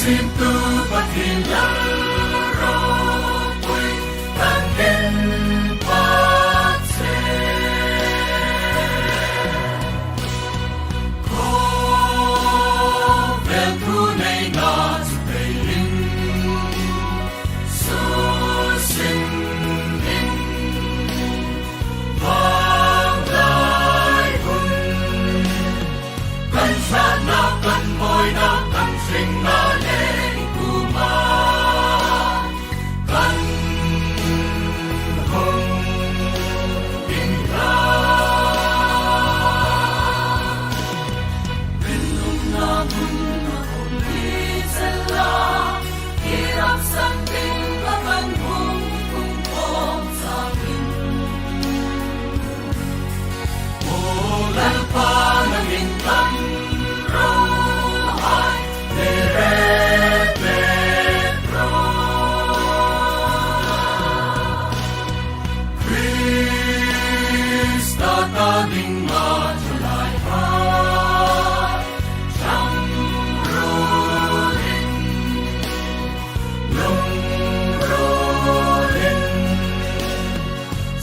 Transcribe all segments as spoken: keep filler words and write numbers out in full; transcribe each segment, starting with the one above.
Simtu Pathien Lal ropui kan inpâk che. Khawvel thu neina chu peiin, susin in, vanglai hun kan ṭhatna, kan mawina, kan hringna le kuoma kan hung inla. Rinumna hmun a hung ni zela, i rak san ding a kan hung hung khawm changin. O Lalpa, nangin kan ro hai, le re pek ro. Krista ta dinga thalai hai, chang ro in, lung ro in.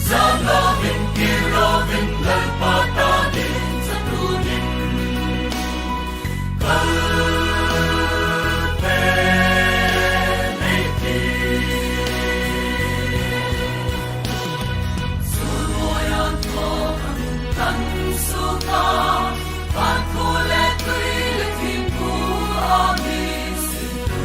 Zam lovin, kir lovin, Lalpa ta ding zatunin kal pek ei tih. Sumoyan tawk ang kan suka, kan khu le tui le thing khu a mi si tu.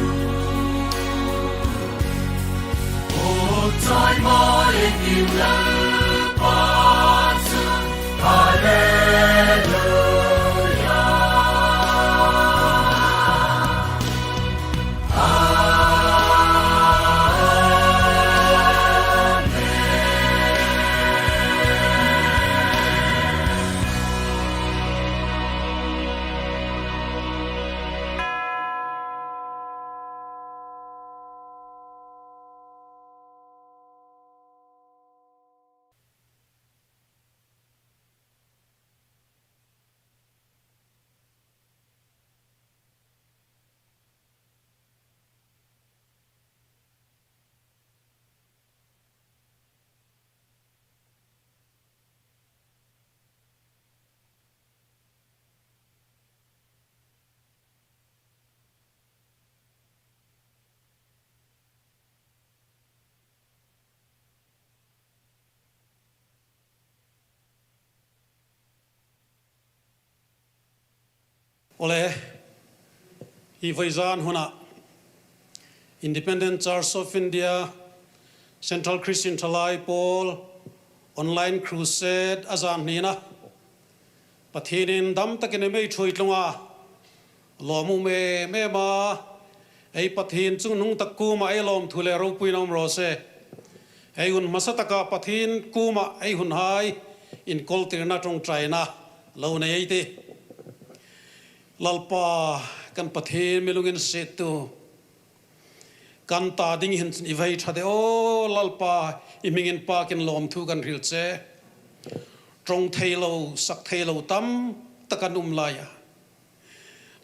Awle, hi vawizan huna Independent Church of India Central Christian Thalai Pawl Online Crusade a zan hnina, Pathienin dam takin a mi ṭhuoi tlung a, lawm um em em a, ei Pathien chungnung tak kuoma ei lawmthu le ropuina um raw se. Ei hun hmasa taka Pathien kuoma ei hunhai inkawltirna ṭawngṭaina lo nei ei tih. Lalpa, kan Pathien mi lunginsiettu, kan ta ding hin chun i vei ṭha de aw Lalpa, i hming inpâkin lawmthu kan hril che. Ṭawng thei lo, sak thei lo tam tak an um lai a,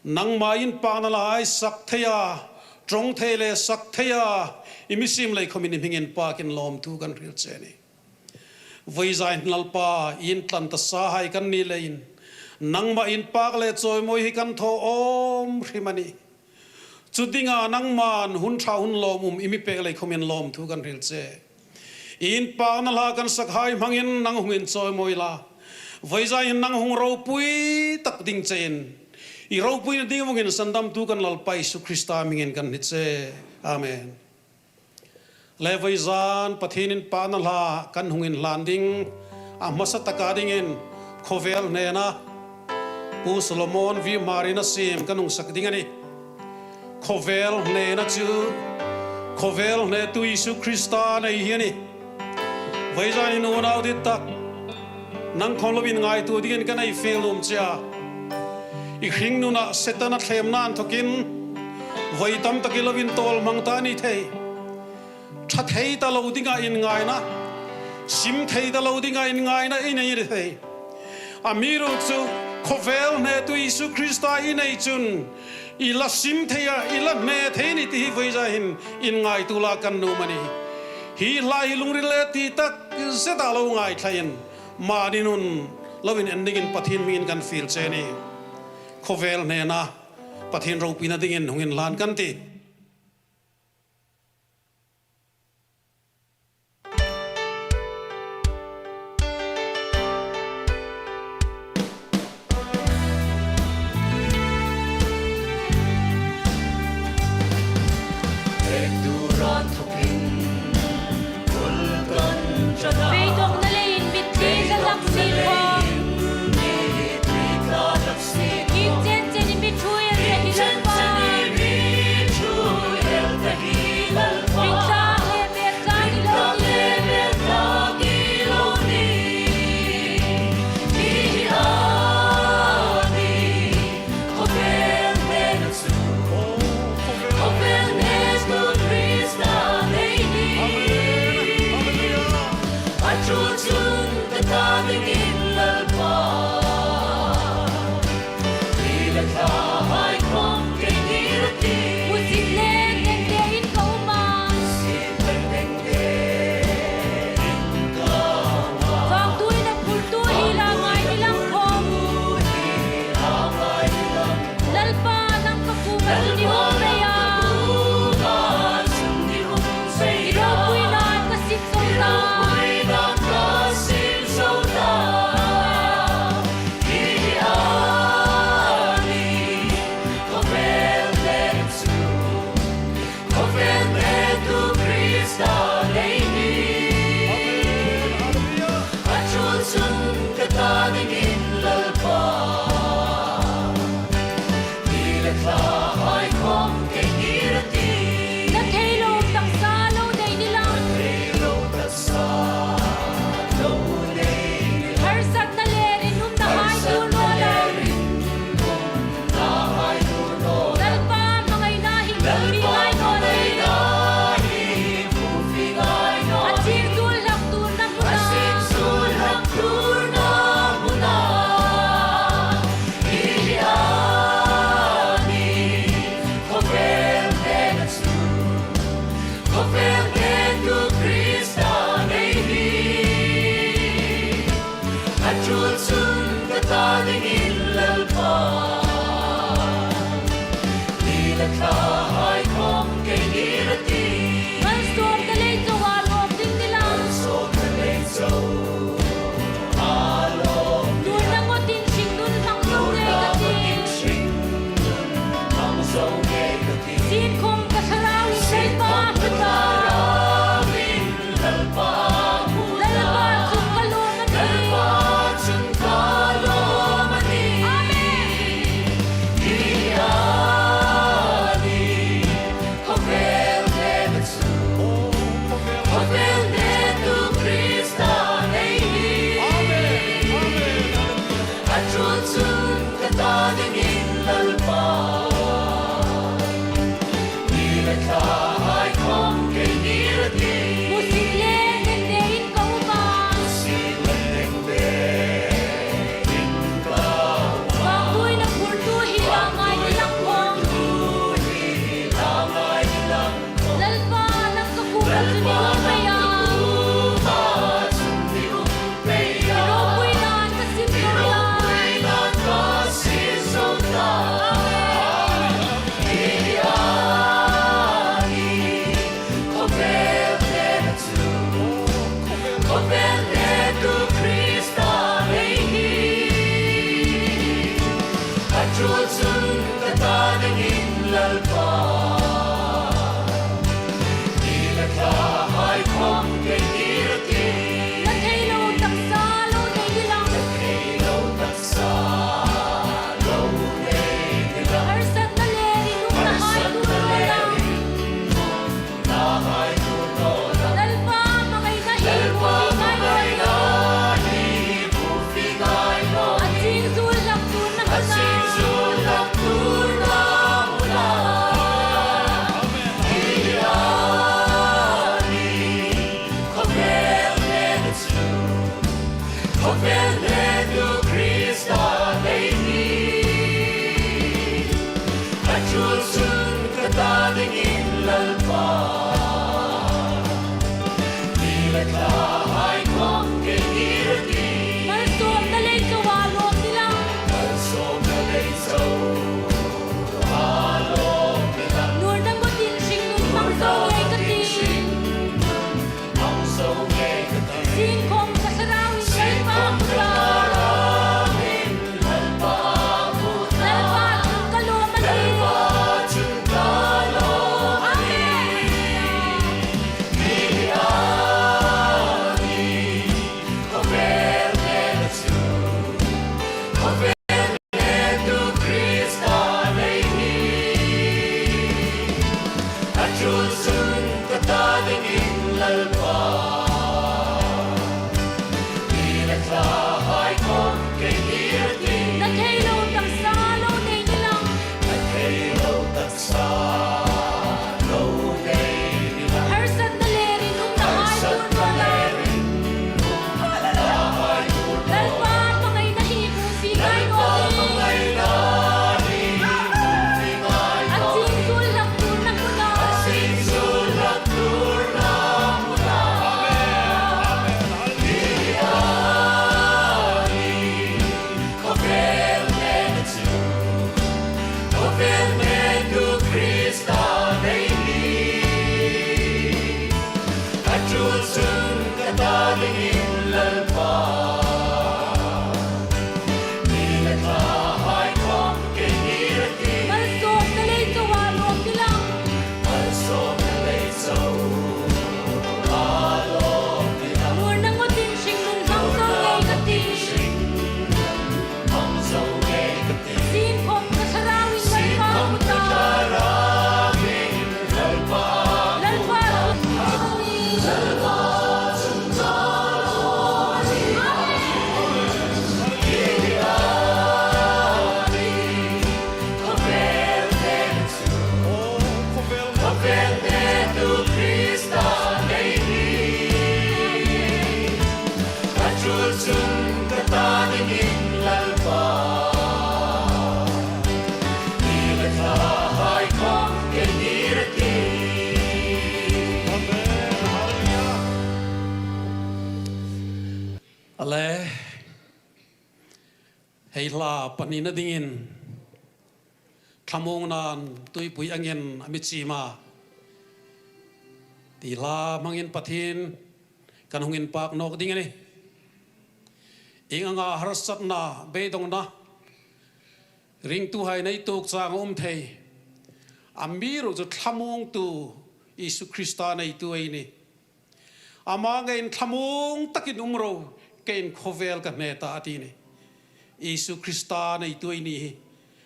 nangma inpâkna hlahai sak thei a, ṭawng thei le sak thei a, i mi siem lei khawmin i hming inpâkin lawmthu kan hril che a nih. Vawizan hin Lalpa, i intlan tasahai kan ni leiin, nangma inpâk le chawimawi hi kan thaw awm hrim a nih. Chu dinga nangman hun ṭha hun lawmum i mi pek lei khawmin lawmthu kan hril che. I inpâkna hla kan sakhai hmangin nang hung inchawimawi la, vawizan hin nang hung ropui tak ding chein, i ropuina ding vawngin sandamtu kan Lalpa Isu Krista hmingin kan hni che. Amen. Le vawizan Pathien inpâkna hla kan hung inhlan ding, a hmasa taka dingin khawvel hnena Pu Solomon V Hmarin a siem kan hung sak ding a nih. Khawvel hnena chu khawvel hnetu Isu Krista nei hi a nih. Vawizan hin unau dit tak, nang khawm lo inngaituo dingin kan hei fiel nuom che a. I hringnuna Setana thlemna inthawkin vawi tam tak i lo intawl hmang ta ni thei. Ṭha thei ta lo dinga inngaina, sim thei ta lo dinga inngaina ei nei ni thei. Amiruokchu Khawvel hnetu Isu Krista i nei chun, i la sim thei a, i la hne thei a nih ti hi vawizan hin inngaituo la kan nuom a nih. Hi hla hi lungril le ti tak zeta lo ngaithlaiin, mani nun loin en dingin Pathien hmingin kan fiel che a nih. Khawvel hnena Pathien ropuina dingin hung inhlan kan tih. Beidongna leiin mitthli tla hlak sien khawm, ieng chen chenin mi ṭhuoi el ta hi Lalpa. Ringtlang le hmeltlang i lo ni. Hi a ni. Khawvel hnetu, khawvel hnetu Krista nei hi. A ṭul chun ka ta dingin Lalpa, ni le thlahai khawm kei ni a tih. Musit le neng tein ka um a. Musit le neng tein ka um a. Vangtuin a phurtu hi la ngai ni lang khawm. Lalpa, nang ka kuoma chun i um pei a. I ropuinain ka sit zo ta. Hi a ni, khawvel hnetu, khawvel hnetu Krista nei hi. A ṭul chun ka ta dingin Lalpa, ni le thlahai khawm kei ni a tih. Na thei lo taksa lo nei ni lang. Na thei lo taksa lo nei ni lang. Harsatna le rinumnahai tuor naw la. Lalpa, hmangaina hi fie ngai naw la. A ching zuol hlak tuorna hmuna. Hi a ni, khawvel hnetu, khawvel hnetu Krista nei hi. A ṭul chun ka ta dingin Lalpa, ni le thlahai khawm kei ni a tih. Malsawmna lei choa lawm ding ni lang. Malsawmna lei choa lawm. Nuorna ngawtin hringnun hmang zo ngei ka tih. Nuorna ngawtin hringnun hmang zo ngei ka tih. Sienkhawm ka thlarauin Lalpa hmu ta. Sienkhawm ka thlarauin Lalpa hmu ta. Lalpa chun ka lawm a nih. Lalpa chun ka lawm a nih. Amen. Hi a ni, khawvel hnetu, khawvel hnetu Krista nei hi. Amen. Amen. A ṭul chun ka ta dingin Lalpa, ni le thlahai khawm kei ni a tih. Musit le neng tein ka um a. Musit le neng tein ka um a. Vangtuin a phurtu hi la ngai ni lang khawm. Vangtuin a phurtu hi la ngai ni lang. Lalpa, nang ka kuoma chun i um pei a. I ropuinain ka sit zo ta. Hi a ni, khawvel hnetu, khawvel hnetu Krista nei hi. A ṭul chun ka ta dingin Lalpa, ni le thlahai khawm kei ni a tih. Na thei lo taksa lo nei ni lang. Na thei lo taksa lo nei ni lang. Harsatna le rinumnahai tuor naw la. Lalpa, hmangaina hi hmu fie ngai naw la. A ching zuol hlak tuorna hmuna. Tul chun ka ta dingin Lalpa, ni le thlahai khom kei ngir a ti. Malsawmna lei chauha lawm ni lang. Malsawmna lei chauha lawm ni lang. Nuorna ngawtin hringnun hmang zo ngei ka ti. Hmang zo ngei ka ti. Singkhawm ka thlarauin Lalpa a hmu ta. Lalpa chun ka lawm a ti. Amen. A tul chun ka ta dingin Lalpa, ni le thlahai khom kei ngir a ti. Na thei lo taksa lo nei ni lang. Na thei lo taksa lo nei ni lang. Harsatna le rinumna hai tuor naw la. Lalpa hmangaina hi hung fie ngai naw nih. A ching zuol hlak tuorna hmuna. Krista nei hi. A tul chun ka ta dingin Lalpa, ni le thlahai khom kei ngir a ti. Malsawmna lei chauha lawm ni lang. Malsawmna lei chauha lawm ni lang. Nuorna ngawtin hringnun hmang zo ngei ka ti. Hmang zo ngei ka ti. Singkhawm ka thlarauin Lalpa a hmu ta. Lalpa. Khawvelte tu Krista nei hi. A tul chun ka ta dingin Lalpa, ni le thlahai khom kei ngir a ti. Amen. Hallelujah. Ale, hei hla panina dingin thlamuongnain tuipui angin a mi chim a, ti hla hmangin Pathien kan hung inpak nawk ding a nih. Ieng anga harsatna, beidongna ringtuhai nei tuok chang a um thei. Amiruokchu thlamuongtu Isu Krista neitu ei nih. Ama ngeiin thlamuong takin um ro, keiin khawvel ka hne ta, a ti a nih. Isu Krista neitu ei ni hi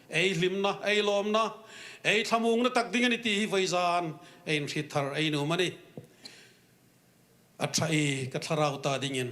ei hlimna, ei lawmna, ei thlamuongna tak ding a nih ti hi vawizan ei inhriet thar ei nuom a nih. A ṭha ie, ka thlarau ta dingin.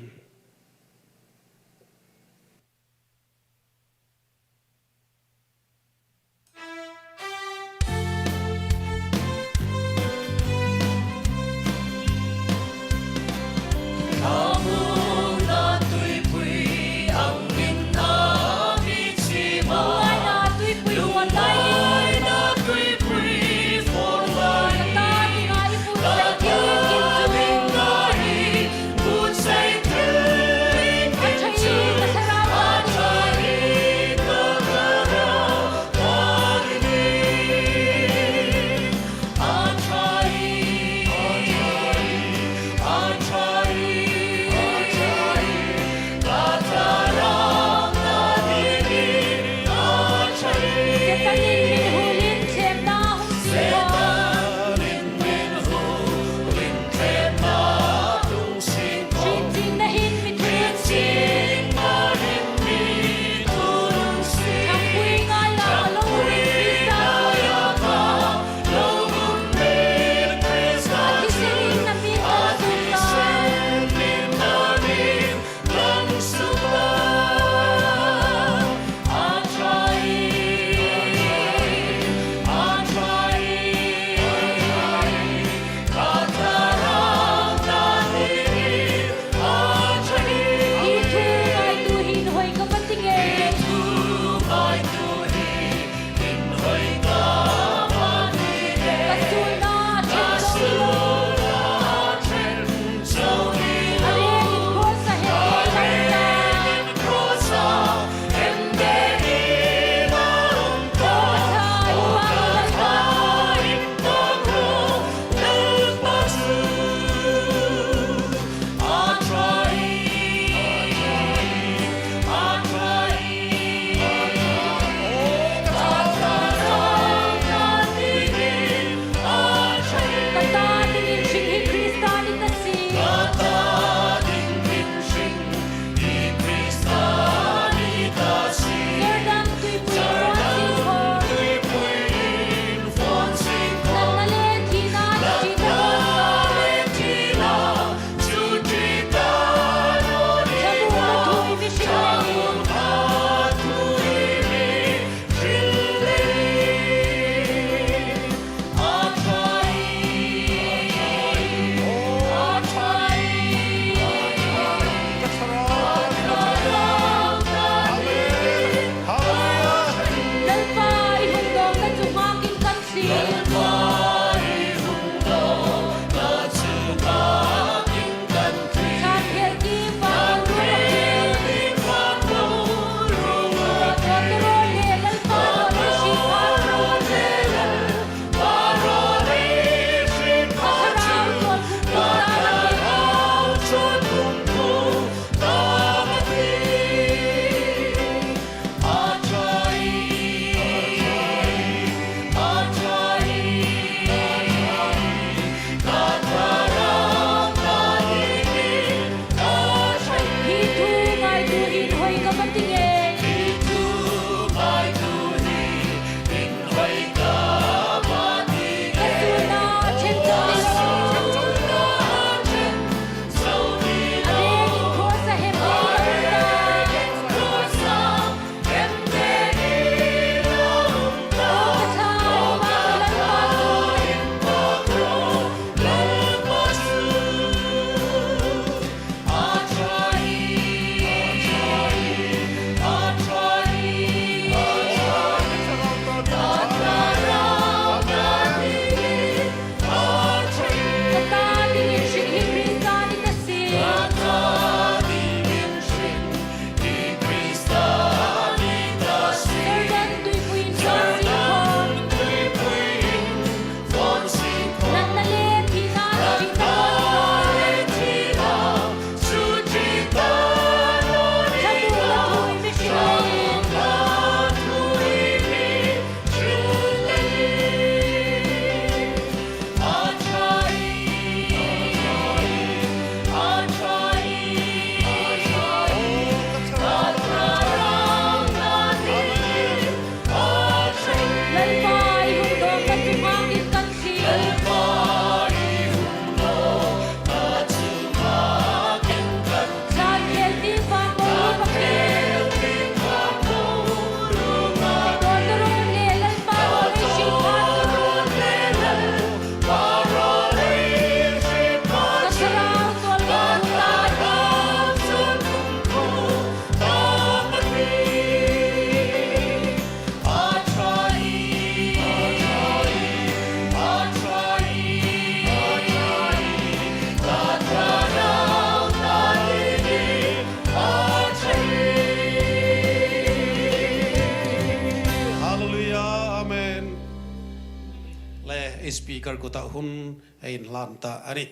Speaker kuta hun ei inhlan ta a nih.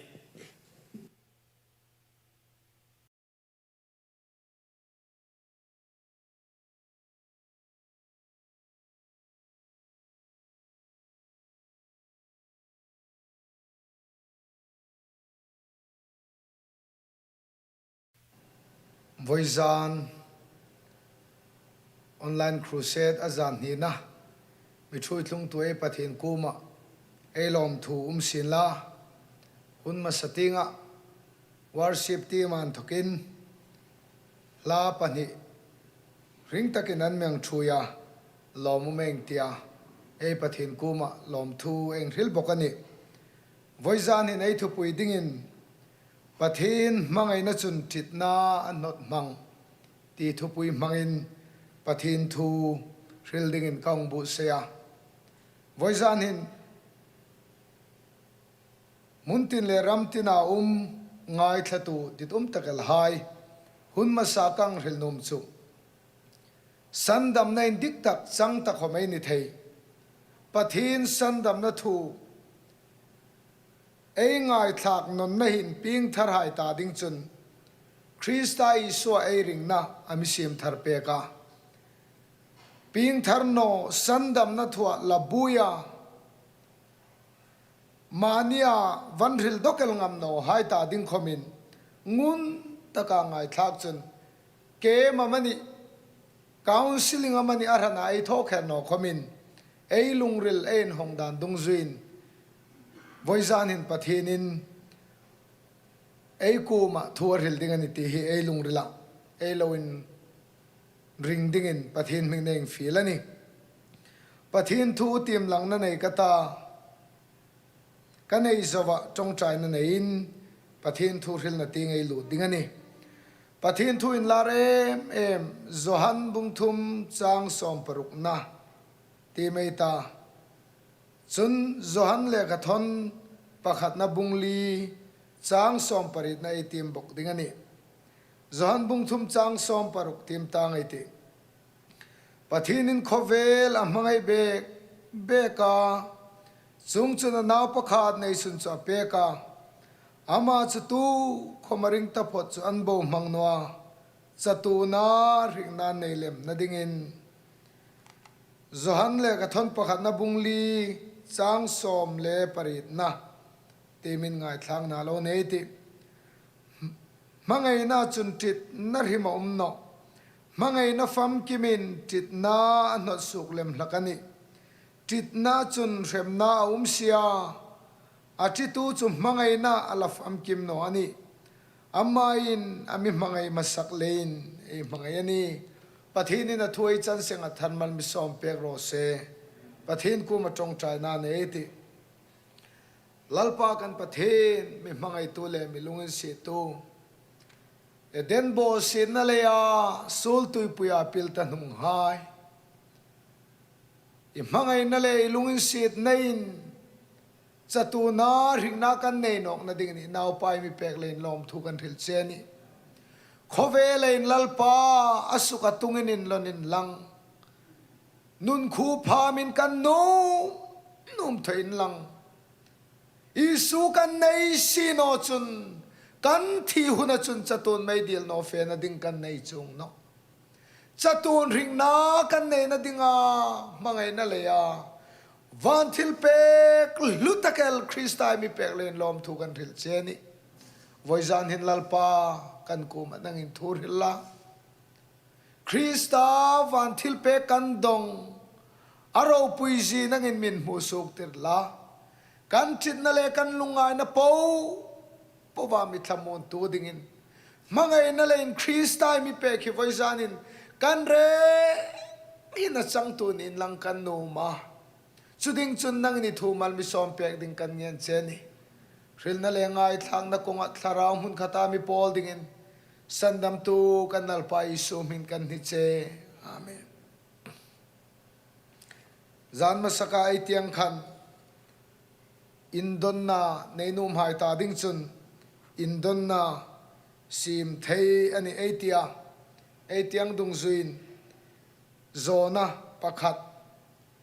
Vawizan online crusade a zan hnina, mi ṭhuoi tlungtu ei Pathien kuoma ei lawmthu um sien la, hun hmasa tienga worship team a inthokin hla pahni hring takin an mi ṭhuoi a, lawmum ei tia ei Pathien kuoma lawmthu ei hril bawk a nih. Vawizan hin ei thupui dingin Pathien hmangaina chun ṭitna a hnawt hmang ti thupui hmangin Pathien thu hril dingin ka hung buotsai a. Vawizan hin hmun tin le ram tina um ngaithlatu ditum tak el hai hun hmasa ka hung hril nuom chu sandamna indik tak chang tak khawm ei ni thei. Pathien sandamna thu ei ngaithlak nawnna hin piengthar hai ta ding chun Krista Isua ei ringna a mi siem thar pek a. Piengthar naw sandamna thua la buoia mania van hril dawk el ngam naw hai ta ding khawmin ngun taka ngaithlak chun camp amanih, counselling amanih a hrana ei thaw kher naw khawmin ei lungril ei inhawng dan dungzuiin vawizan hin Pathienin ei kuoma thu a hril ding a nih ti hi ei lungrila ei lo inring dingin Pathien hmingin ei fiel a nih. Pathien thu tiem langna nei ka ta, ka nei zoa ṭawngṭaina neiin Pathien thu hrilna tieng ei lut ding a nih. Pathien thu inlar em em Johan bung thum chang sawm parukna tiem ei ta. Chun Johan lekhathawn pakhatna bung li chang sawm parietna ei tiem bawk ding a nih. Johan bung thum chang sawm paruk tiem tang ei tih. Pathienin khawvel a hmangai bek bek a, chuongchun a nau pakhat neisun chu a pek a. Ama chu tukhawm a ring taphawt chu an bohmang naw a, chatuona hringna nei lemna dingin. Johan lekhathawn pakhatna bung li chang sawm le parietna tiemin ngaithlakna lo nei ei tih. Hmangaina chun ṭitna hrim a um nawh. Hmangaina famkimin ṭitna a hnawt suok lem hlak a nih. Ṭitna chun hremna a um si a, a ṭitu chu hmangaina a la famkim naw a nih. Amain a mi hmangai hmasak leiin ei hmangai a nih. Pathienin a thu ei chan senga tharmal mi sawm pek raw se. Pathien kuoma ṭawngṭaina nei ei tih. Lalpa kan Pathien, mi hmangaitu le mi lunginsietu, Eden bawsietna leia suol tuipuia pil ta hnunghai, i hmangaina le i lunginsietnain chatuona hringna kan nei nawkna dingin i naupa i mi pek leiin lawmthu kan hril che a nih. Khawvela hin Lalpa, a suk a tungin inlawn inlang, nun khuo phamin kan nuom nuom thaw inlang, Isu kan nei si naw chun kan thi huna chun chatuon meidil naw fena ding kan nei chuong nawh. Chatuon hringna kan neina dinga hmangaina leia van thilpek hlu tak el Krista i mi pek leiin lawmthu kan hril che a nih. Vawizan hin Lalpa, kan kuoma nangin thu hril la. Krista van thilpek kan dong a ropui zie nangin min hmu suok tir la. Kan ṭitna le kan lungngaina po poa mi thlamuongtu dingin hmangaina leiin Krista i mi pek hi vawizanin kan rengin a changtu ni inlang kan nuom a. Chu ding chun nangin i thu mal mi sawm pek ding kan ngen che a nih. Hrilna le ngaithlakna kawnga thlarau hmun khata mi pawl dingin sandamtu kan Lalpa Isu hmingin kan hni che. Amen. Zan hmasaka ei tieng khan indonna nei nuomhai ta ding chun indonna siem thei a nih ei tia, ei tieng dungzuiin zawna pakhat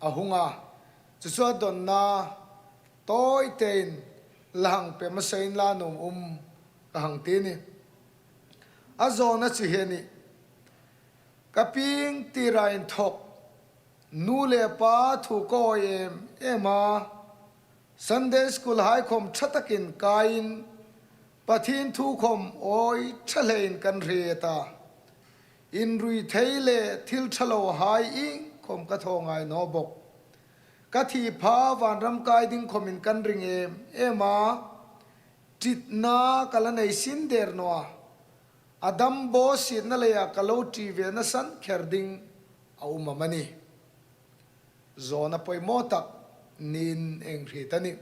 a hung a. Chu chu a donna tawi tein la hang pe hmasa inla nuom um ka hang ti a nih. A zawna chu hi a nih. Ka pieng tira inthawk nu le pa thu ka awi em em a, Sunday school hai khawm ṭha takin kaiin Pathien thu khawm awi ṭha hlein kan hriet a. Inrui thei le thil ṭha lo hai ieng khawm ka thaw ngai naw bawk. Ka thi pha vanram kai ding khawmin kan ring em em a. Ṭitna ka la nei sin der naw a. A dam bawsietna leia ka lo ṭi ve nasan kher ding a um am a nih. Zawna poimaw tak niin ei hriet a nih.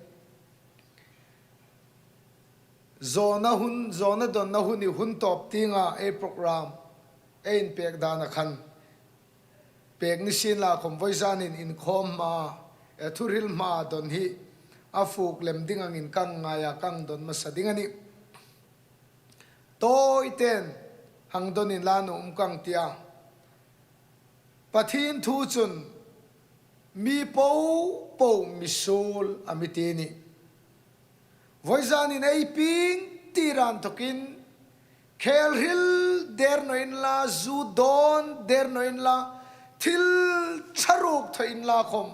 Zawna hun, zawna dawnna hun hi hun tawp tienga ei program ei inpek dan a khan pek ni sienla khawm, voizanin inkhawm hma, e, thuhril hma dawn hi a fuk lem ding angin ka ngai a, ka dawn hmasa ding a nih. Tawi tein hang dawn inla nuom um ka ti a. Pathien thu chun mi popo mi suol a mi ti a nih. Voizanin ei pieng tira inthawkin khel hril der naw inla, zu dawn der naw inla, thil ṭha ruok thaw inla khawm,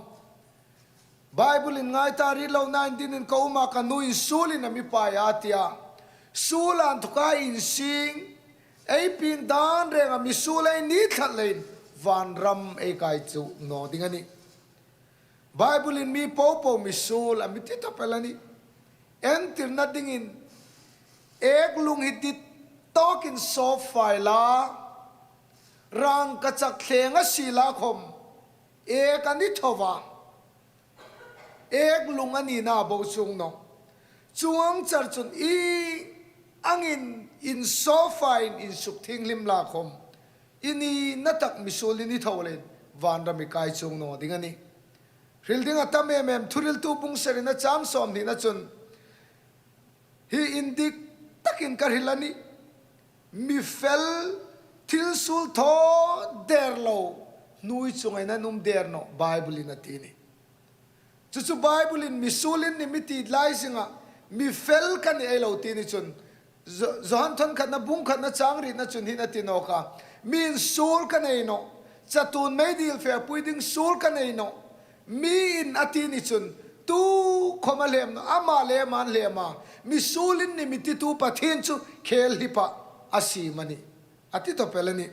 Bible-in ngai ta, ri lo, nain dinin ka um a, ka nu insuolin a mi pai a ti a. Suol inthawka insing, ei pieng dan renga mi suol ei ni tlat leiin vanram ei kai chuong naw ding a nih. Bible-in mi popo mi suol a mi ti tawp el a nih. Entirna dingin ek lung hi dit tawkin sawp fai la, rangkachak thleng a si la khawm, ek a ni tho a. Ek lung a nina a bo chuong naw. Chuong char chun ieng angin insawp faiin insuk thienghlim la khawm, i nina tak mi suol i ni tho leiin vanram i kai chuong naw ding a nih. Hril ding a tam em em, Thuhriltu bung sarina chang sawmhnina chun, hi indik takin ka hril a nih. Mi fel, thil suol thaw der lo hnuoi chunga hin an um der nawh, Bible-in a ti a nih. Chu chu Bible-in mi suol i ni mi ti lai zinga, mi fel ka nih ei lo ti ni chun, Jo-, Johan thawn khatna bung khatna chang rietna chun hin a ti nawk a. Miin suol ka nei nawh, chatuon meidil fepui ding suol ka nei nawh, miin a ti ni chun, tu khawm a hlem nawh, ama le ama an hlem a. Mi suol i ni mi titu Pathien chu khel hlipa a siem a nih, a ti tawp el a nih.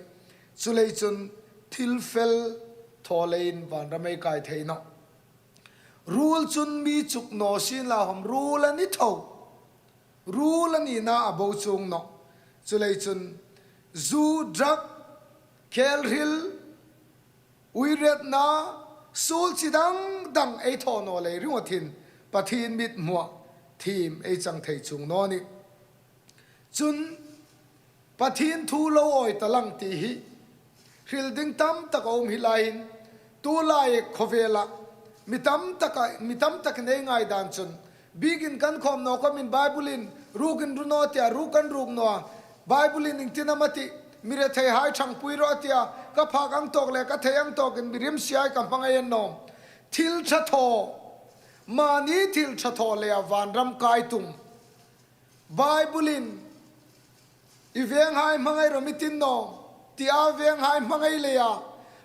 Chuleiin chun thil fel thaw leiin vanram ei kai thei nawh. Ruol chun mi chuk naw sienla khawm ruol a ni tho. Ruol a nina a bo chuong nawh. Chuleiin chun zu, drug, khel hril, uiretna, suol chi dang dang ei thaw naw lei ringawt hin Pathien mithmua thiem ei chang thei chuong naw nih. Chun Pathien thu lo awi ta lang ti hi hril ding tam tak a um hi laiin, tulai khawvela mi tam taka, mi tam takin ei ngai dan chun, biekin kan khawm naw khawmin Bible-in rukin ru naw a ti a, ruk kan ruk naw a. Bible-in iengtin am a tih, mi rethei hai ṭhangpui rawh a ti a, ka phak ang tawk le ka thei ang tawkin mi rimsi hai ka hmangai a ni nawm. Thil ṭha thaw, mani thil ṭha thaw leia vanram kai tum. Bible-in i venghai hmangai rawh, mi tin nawm, tia venghai hmangai leia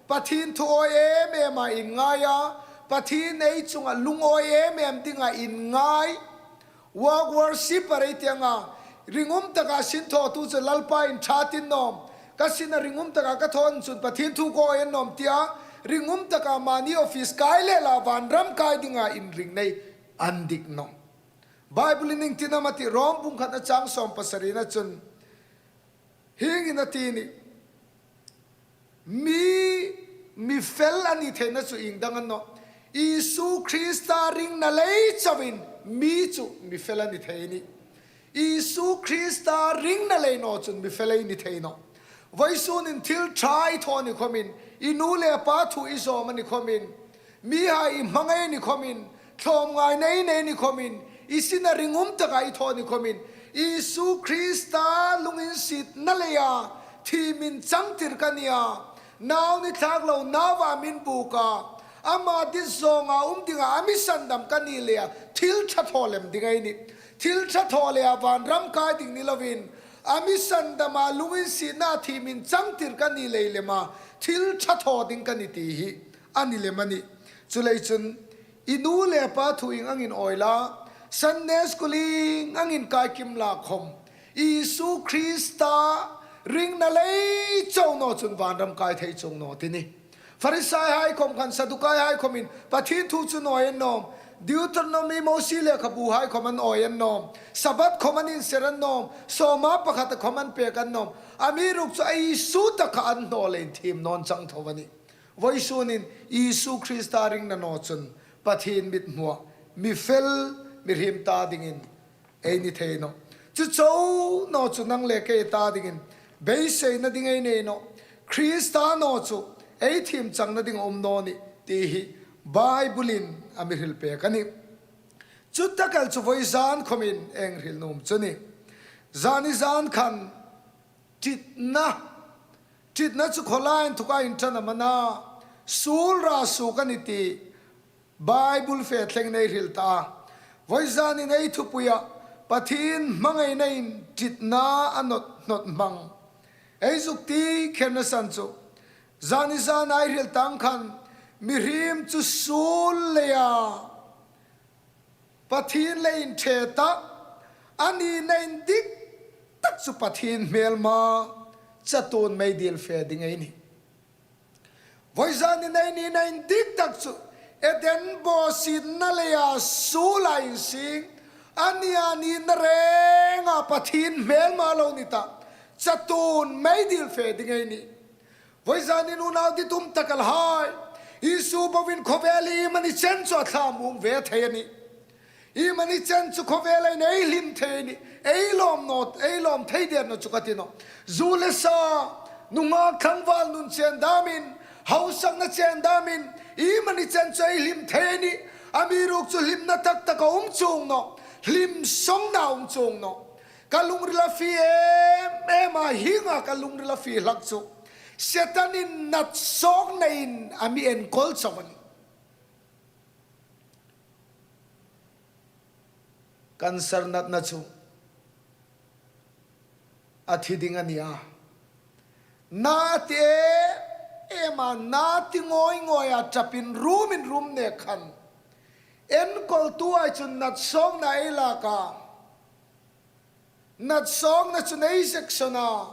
Pathien thu awi em ema inngai a, Pathien ei chunga lungawi em em dinga inngai. Work worship a rei tianga, ringum taka sin thawtu chu Lalpa in ṭha tin nawm, ka sina ringum taka ka thaw chun Pathien thu ka awi a ni nawm tia, ringum taka mani office kai le la vanram kai dinga inring nei an dik nawh. Bible-in iengtin am a tih, Rom bung khatna chang sawm pasarina chun hieng hin a ti a nih. Mi, mi fel a ni theina chu ieng dang a ni nawh. Isu Krista ringna lei chauhin mi chu mi fel a ni thei a nih. Isu Krista ringna lei naw chun mi fel ei ni thei nawh. Voisunin thil ṭha i thaw ni khawmin, i nu le pa thu i zawm a ni khawmin, mihai i hmangai ni khawmin, tlawmngaina i nei ni khawmin, i sina ringum taka i thaw ni khawmin, Isu Krista lunginsietna leia thiem inchangtir ka nia, nau ni thlak lo naua min buk a, Ama dit zawnga um dinga a mi sandam ka ni leia thil ṭha thaw lem ding ei nih. Thil ṭha thaw leia vanram kai ding ni lovin, a mi sandama lunginsietna thimin changtir ka ni lei lema thil ṭha thaw ding ka ni ti hi a ni lem a nih. Chuleiin chun i nu le pa thu ieng angin awi la, Sunday school ieng angin kai kim la khawm, Isu Krista ringna lei chau naw chun vanram kai thei chuong naw ti ni. Pharisai hai khawm khan, Sadukai hai khawmin Pathien thu chu an awi an nawm. Deuteronomy, Mosie lekhabu hai khawm an awi an nawm. Sabbath khawm an inser an nawm. Sawma pakhat khawm an pek an nawm. Amiruokchu a Isu taka an hnawl leiin thiem naw an chang tho a nih. Vawisunin Isu Krista ringna naw chun Pathien mithmua mi fel, mihriem ta dingin ei ni thei nawh. Chu chau naw chu nang le kei ta dingin beiseina ding ei nei nawh. Krista naw chu ei thiem changna ding a um naw nih ti hi Bible-in a mi hril pek a nih. Chu tak el chu vawizan khawmin ei hril nuom chu a nih. Zani zan khan ṭitna, ṭitna chu khawlai inthoka inṭan am a na, suol ra suok a nih ti Bible fe thlengin ei hril ta a. Vawizanin ei thupuia Pathien hmangainain ṭitna a hnawt hnawt hmang ei zuk ti kherna san chu, zani zana ei hril tah ang khan, mihriem chu suol leia Pathien leiin ṭhe ta, a nina indik tak chu Pathien hmelma chatuon meidil fe ding ei nih. Vawizanin ei nina indik tak chu Eden bawsietna leia suola insing, a nia nina renga Pathien hmelma lo ni ta chatuon meidil fe ding ei nih. Vawizanin unau ditum tak el hai, Isu boin khawvel iemani chen chu a thlamuong ve thei a nih. Iemani chen chu khawvel ei nei hlim thei a nih. Ei lawm naw, ei lawm thei der naw chu ka ti nawh. Zu le sa, nunghak tlangval nun chen damin, hausakna chen damin, iemani chen chu ei hlim thei a nih. Amiruokchu hlimna tak tak a um chuong naw, hlim sawngna a um chuong naw. Ka lungril a fie em em a, hienga ka lungril a fie hlak chu Setanin nat sawknain a mi enkawl chau a nih. Cancer natna chu a thi ding a nih a. Na ti em em a, na ti ngawi ngawi a, ṭapin rumin rum nek khan enkawltuhai chun nat sawkna ei lak a. Nat sawkna chu ei injection a,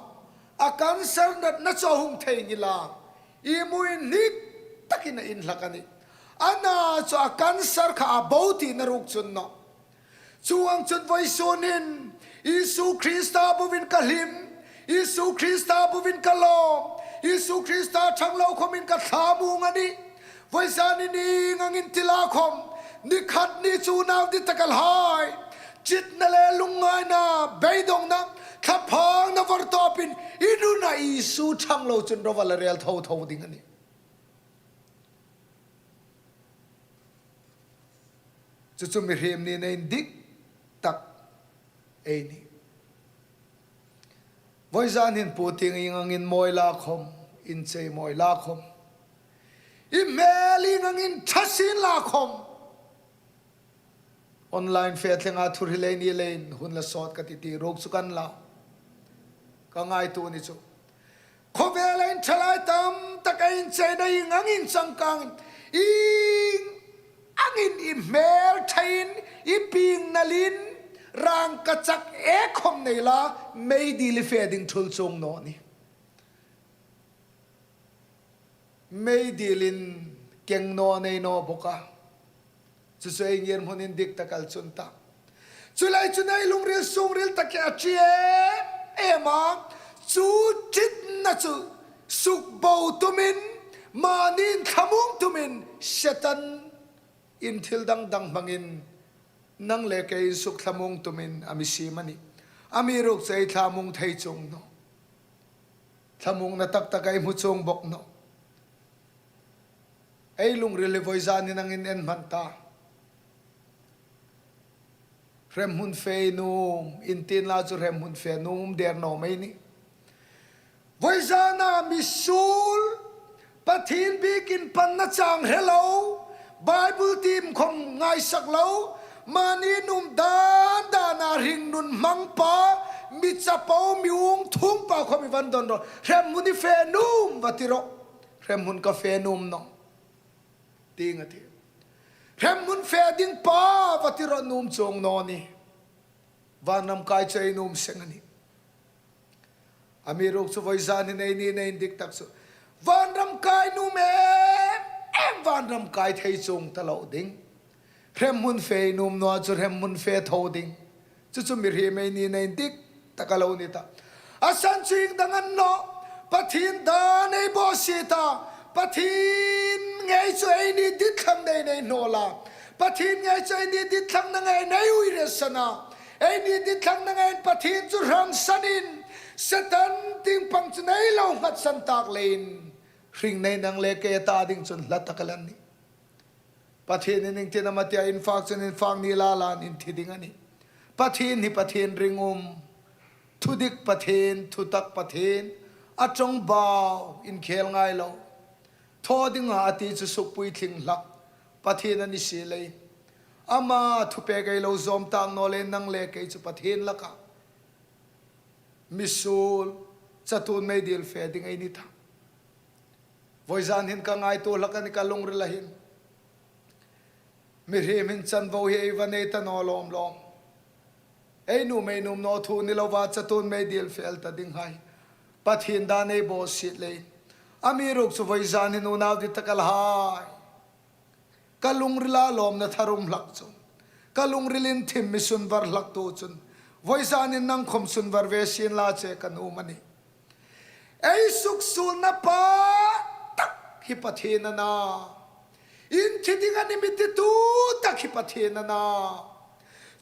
a cancer natna chu a hung theinghil a, imu inhnik takin a inhlak a nih. A na chu a cancer kha a bo tina ruok chu a ni nawh. Chuong ang chun vawisunin Isu Krista boin ka hlim, Isu Krista boin ka lawm, Isu Krista ṭhang lo khawmin ka thlamuong a nih. Vawizanin ieng angin ti la khawm, ni khat ni chu unau ditak el hai, ṭitna le lungngaina, beidongna, thlaphangna vawrtawpin i nuna Isu ṭhang lo chun ro vala rel tho tho ding a nih. Chu chu mihriem nina indik tak ei nih. Vawizan hin pu tieng ieng angin mawi la khawm, inchei mawi la khawm, i hmel ieng angin ṭha sien la khawm, online fe thlenga thu hril ei ni leiin hun la sawt ka ti ti ruok chu ka ni naw. Ka ngaituo ni chu, khawvela inthalai tam taka incheina ieng angin changkang, ieng angin i hmel ṭhain, i pieng nalin, rangkachak e khawm nei la, meidil i fe ding ṭhul chuong naw nih. Meidilin keng naw nei naw bawk a. Chu chu ei ngirhmun indik tak el chu a ni ta. Chuleiin chun ei lungril sungril taka a ṭi em em a. Chu ṭitna chu sukbo tumin, mani inthlamuong tumin, Setanin thil dang dang hmangin nang le kei insuk thlamuong tumin a mi siem a nih. Amiruokchu ei thlamuong thei chuong naw. Thlamuongna tak tak ei hmu chuong bawk naw. Ei lungril hi vawizan ieng angin en hman ta. Hremhmun fe nuom, inti inla chu hremhmun fe nuom der naw mei nih. Vawizana mi suol, Pathien biekin panna chang hre lo, Bible tiem khom ngaisak lo, mani nuom dan dana hringnun hmang pa, mi chapo, mi uong thung pa khom i van don ro. Hremhmun i fe nuom va ti ro. Hremhmun ka fe nuom naw, ti nga ti. Hremhmun fe ding pa va ti ro, nuom chuong naw ni. Vanram kai chu ei nuom seng a nih. Amiruokchu vawizan hin ei nina indik tak chu, vanram kai nuom em em, vanram kai thei chuong ta lo ding. Hremhmun fe nuom naw chu hremhmun fe tho ding. Chu chu mihriem ei nina indik tak a lo ni ta. A san chu ieng dang a ni nawh. Pathien dan ei bawsiet a. Pathien ngei chu eini ditthlang dingin ei hnawl a. Pathien ngei chu eini ditthlang dingin ei uiresan a. Eini ditthlang dingin Pathien chu hrangsanin, Setan tieng pang chu ei lo nghatsan tak leiin, hringnei nang le kei ta ding chun hla tak a la nih. Pathienin iengtin am a ti a, in fak chun in fak ni la lain in thi ding a nih. Pathien hi Pathien ringum, thudik Pathien, thutak Pathien, a ṭawngbau, inkhel ngai lo. Thaw dinga a ti chu sukpuitling hlak Pathien a ni si leiin, ama thupek ei lo zawm tak naw leiin nang le kei chu Pathien laka misuol, chatuon meidil fe ding ei ni ta. Vawizan hin ka ngaituo hlak a nih ka lungrila hin. Mihriem hin chanvo hi ei va nei ta naw lawm lawm. Ei nuom ei nuom naw thu ni lova chatuon meidil fe ta dinghai Pathien dan ei bawsiet leiin. Amiruokchu vawizan hin unau dittakhai, ka lungrila lawmna tharum hlak chu, ka lungrilin thim mi sunvar hlak tu chun, vawizanin nang khom sunvar ve sien la che ka nuom a nih. Ei suksuolna pa tak hi Pathien a na. In thi ding a nih mi titu tak hi Pathien a na.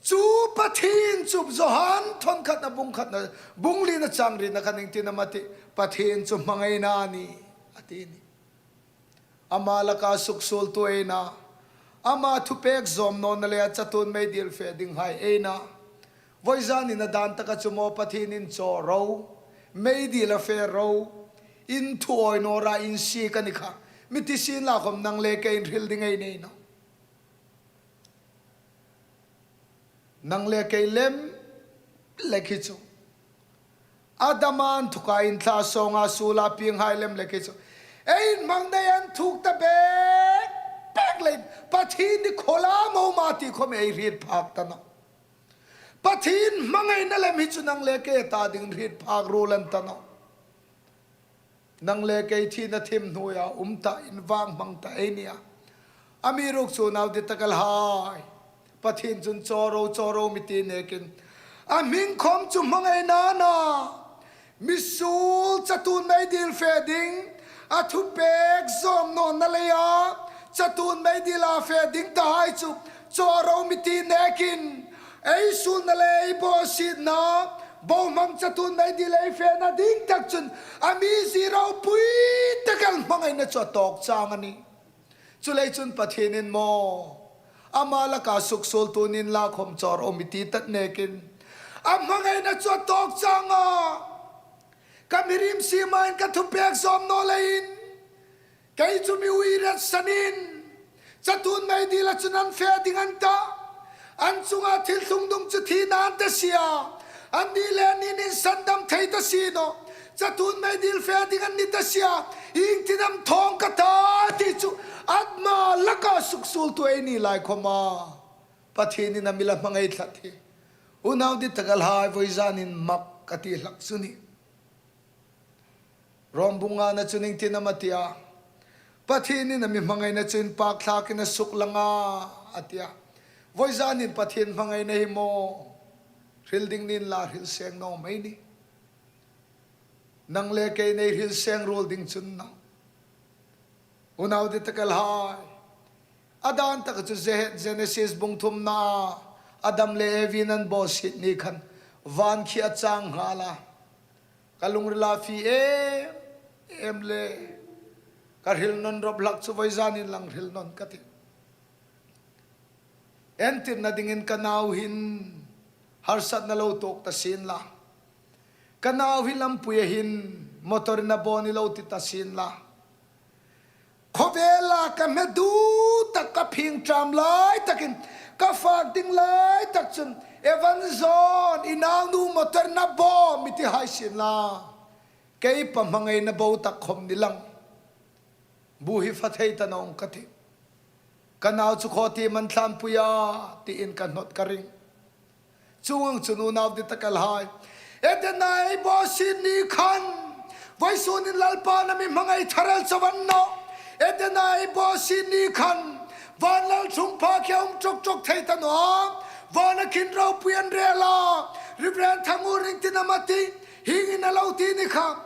Chu Pathien chu Johan thawn khatna bung khatna, bung lina chang rina khan iengtin am a ti, Pathien chu hmangaina a nih, a ti a nih. Ama laka suksuoltu ei na, ama thupek zawm nawna leia chatuon meidil fe dinghai ei na. Vawizanin a dan taka chu maw Pathienin chaw ro, meidil a fe ro, in thu awi nawra in si ka ni kha, mi ti sien la khom nang le kei in hril ding ei nei nawh. Nang le kei lem le khi chu, Adama inthoka inthla sawnga suola pienghai lem le khi chu, ei inhmang nei an thuk ta bek bek leiin Pathien ni khola mo ma ti khom ei hriet phak ta nawh. Pathien hmangaina lem hi chu nang le kei ta ding hriet phak ruol an ta nawh. Nang le kei thina thim hnuoia um ta, invak hmang ta ei ni a. Amiruokchu unau dittakhai, Pathien chun chaw ro, chaw ro mi ti nekin, a hming khom chu hmangaina a na. Misuol chatuon meidil fe ding, a thupek zawm nawna leia chatuon meidila fe ding tahai chu chaw ro mi ti nekin, ei suolna le ei bawsietna, bohmang chatuon meidil ei fena ding tak chun, a mizie ropui takhai hmangaina chu a tawk chang a nih. Chuleiin chun Pathienin maw, ama laka suksuoltu ni inla khom chaw ro mi ti ta nekin, a hmangaina chu a tawk chang a. Ka mihriem siema in ka thupek zawm naw leiin, kei chu mi uiresanin, chatuon meidila chun an fe ding an ta. An chunga thil tlung dung chu thina an ta si a. Anni le anniin sandam thei ta si nawh. Chatuon meidil fe ding an ni ta si a. Iengtin am thawng ka ta ti chu, ama laka suksuoltu ei ni lai khoma Pathienin a mi la hmangai tlat hi, unau dittakhai, vawizanin mak ka ti hlak chu a nih. Rom bung ngana chun iengtin am a ti a, Pathienin a mi hmangaina chu inpakthlakin a suklang a, a ti a. Vawizanin Pathien hmangaina hi maw, hril ding ni inla hril seng naw mei nih. Nang le kei nei hril seng ruol ding chu a ni nawh. Unau dittakhai, a dan taka chu Ze-, Genesis bung thumna, Adam le Evi an bawsiet ni khan, van khi a chang nghal a. Ka lungrila fie em em le, ka hril nawn rawp hlak chu vawizanin lang hril nawn ka tih. Entirna dingin ka nau hin harsatna lo tuok ta sien la, ka nau hi lampuia hin motor-in a bawn i lo ti ta sien la, Khawvela ka hme du tak, ka phing ṭam lai takin, ka fak ding lai tak chun, Evan John, i naunu motor na bawm i ti hai sien la. Kei pa hmangaina bo tak khom ni lang. Bu hi fa thei ta nawng ka ti. Ka nau chu khaw ti man thlan pui a, tiin ka hnawt ka ring. Chuong ang chun unau dittakhai, Edena ei bawsiet ni khan, vawisun hin Lalpan a mi hmangai thar el chau a ni nawh. Edena ei bawsiet ni khan, van lalṭhungpha khi a um ṭawk ṭawk thei ta naw a, vana khin ropui an rel a, Reverend Thangur Ringtin am a ti, hieng hin a lo ti ni kha.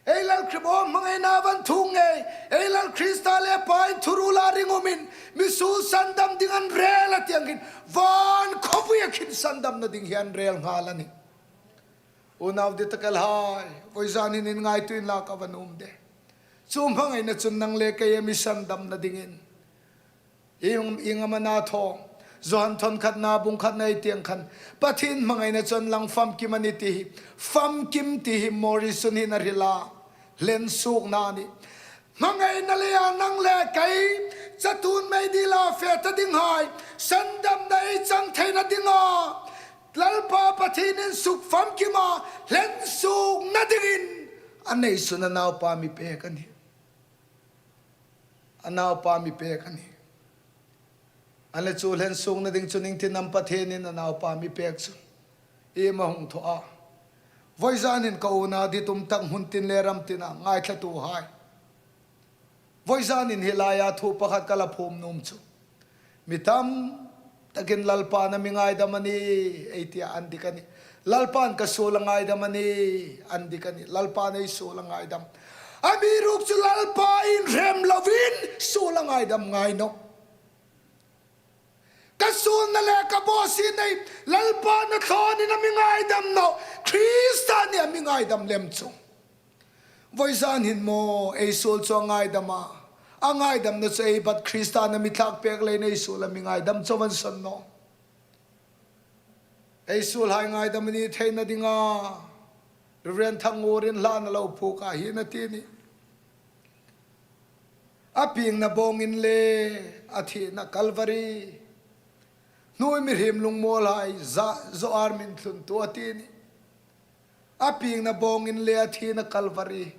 Ei Lal Krista hmangaina van thung ngei, ei Lal Krista le Pa inthuruola ring umin, misuol sandam ding an rel a ti angin, van khawpuia khin sandamna ding hi an rel nghal a nih. Unau dittakhai, vawizan hin inngaituo inla ka va nuom de. Chu hmangaina chun nang le kei a mi sandamna dingin. Ieng, ieng am a na thaw. Johan thawn khatna bung khatna ei ti ang khan, Pathien hmangaina chun lang famkim a nih ti hi, famkim ti hi Morrison hin a hril a, hlen suokna a nih. Hmangaina leia nang le kei, chatuon meidila fe ta dinghai, sandamna ei chang theina dinga, Lalpa Pathienin suk famkima, hlen suokna dingin, a neisun a naupa mi pek a nih. A naupa mi pek a nih. An le chu hlen suokna ding chun iengtin am Pathienin a naupa mi pek chu. Iem a hung thaw a. Vawizan hin ka unau dit um tak hmun tin le ram tina ngaithlatuhai. Vawizan hin hi laia thu pakhat ka la phum nuom chu. Mi tam takin Lalpan a mi ngaidam a nih, ei tia an dik a nih. Lalpan ka suol a ngaidam a nih, an dik a nih. Lalpan ei suol a ngaidam. Amiruokchu Lalpa inrem lovin suol a ngaidam ngai nawh. Ka suolna le ka bawsietna hi Lalpan a thlawnin a mi ngaidam nawh. Krista nia a mi ngaidam lem chu. Vawizan hin maw, ei suol chu a ngaidam a. A ngaidamna chu ei bat Krista nia mi thlak pek leiin ei suol a mi ngaidam chau a ni saw nawh. Ei suolhai ngaidam a ni theina dinga, Reverend Thangurin hla a lo phuok a, hi a ti a nih. A piengna bawngin le a thina Calvary. Hnuoi mihriem lungmawlhai za, zo ar min thluntu a ti a nih. A piengna bawngin le a thina Calvary.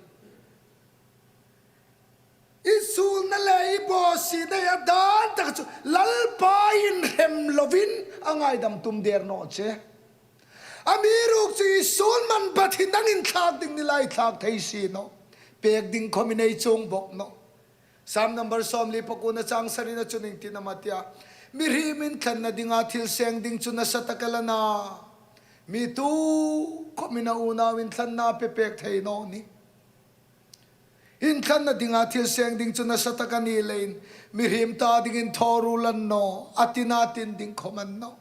I suolna le i bawsietna a dan tak chu Lalpa inrem lovin a ngaidam tum der naw che. Amiruokchu i suol man bat hi nangin thlak ding ni lai thlak thei si nawh. Pek ding khawmin ei chuong bawk nawh. Sam number sawmli pakuona chang sarina chun iengtin am a tia. Mihriem inthlanna dinga thil seng ding chu nasa tak el a na. Mi tu khawmin a unau inthlanna pe pek thei naw nih. Inthlanna dinga thil seng ding chu nasa tak a ni leiin, mihriem ta dingin thaw ruol a ni naw, a tina tin ding khawm a ni naw.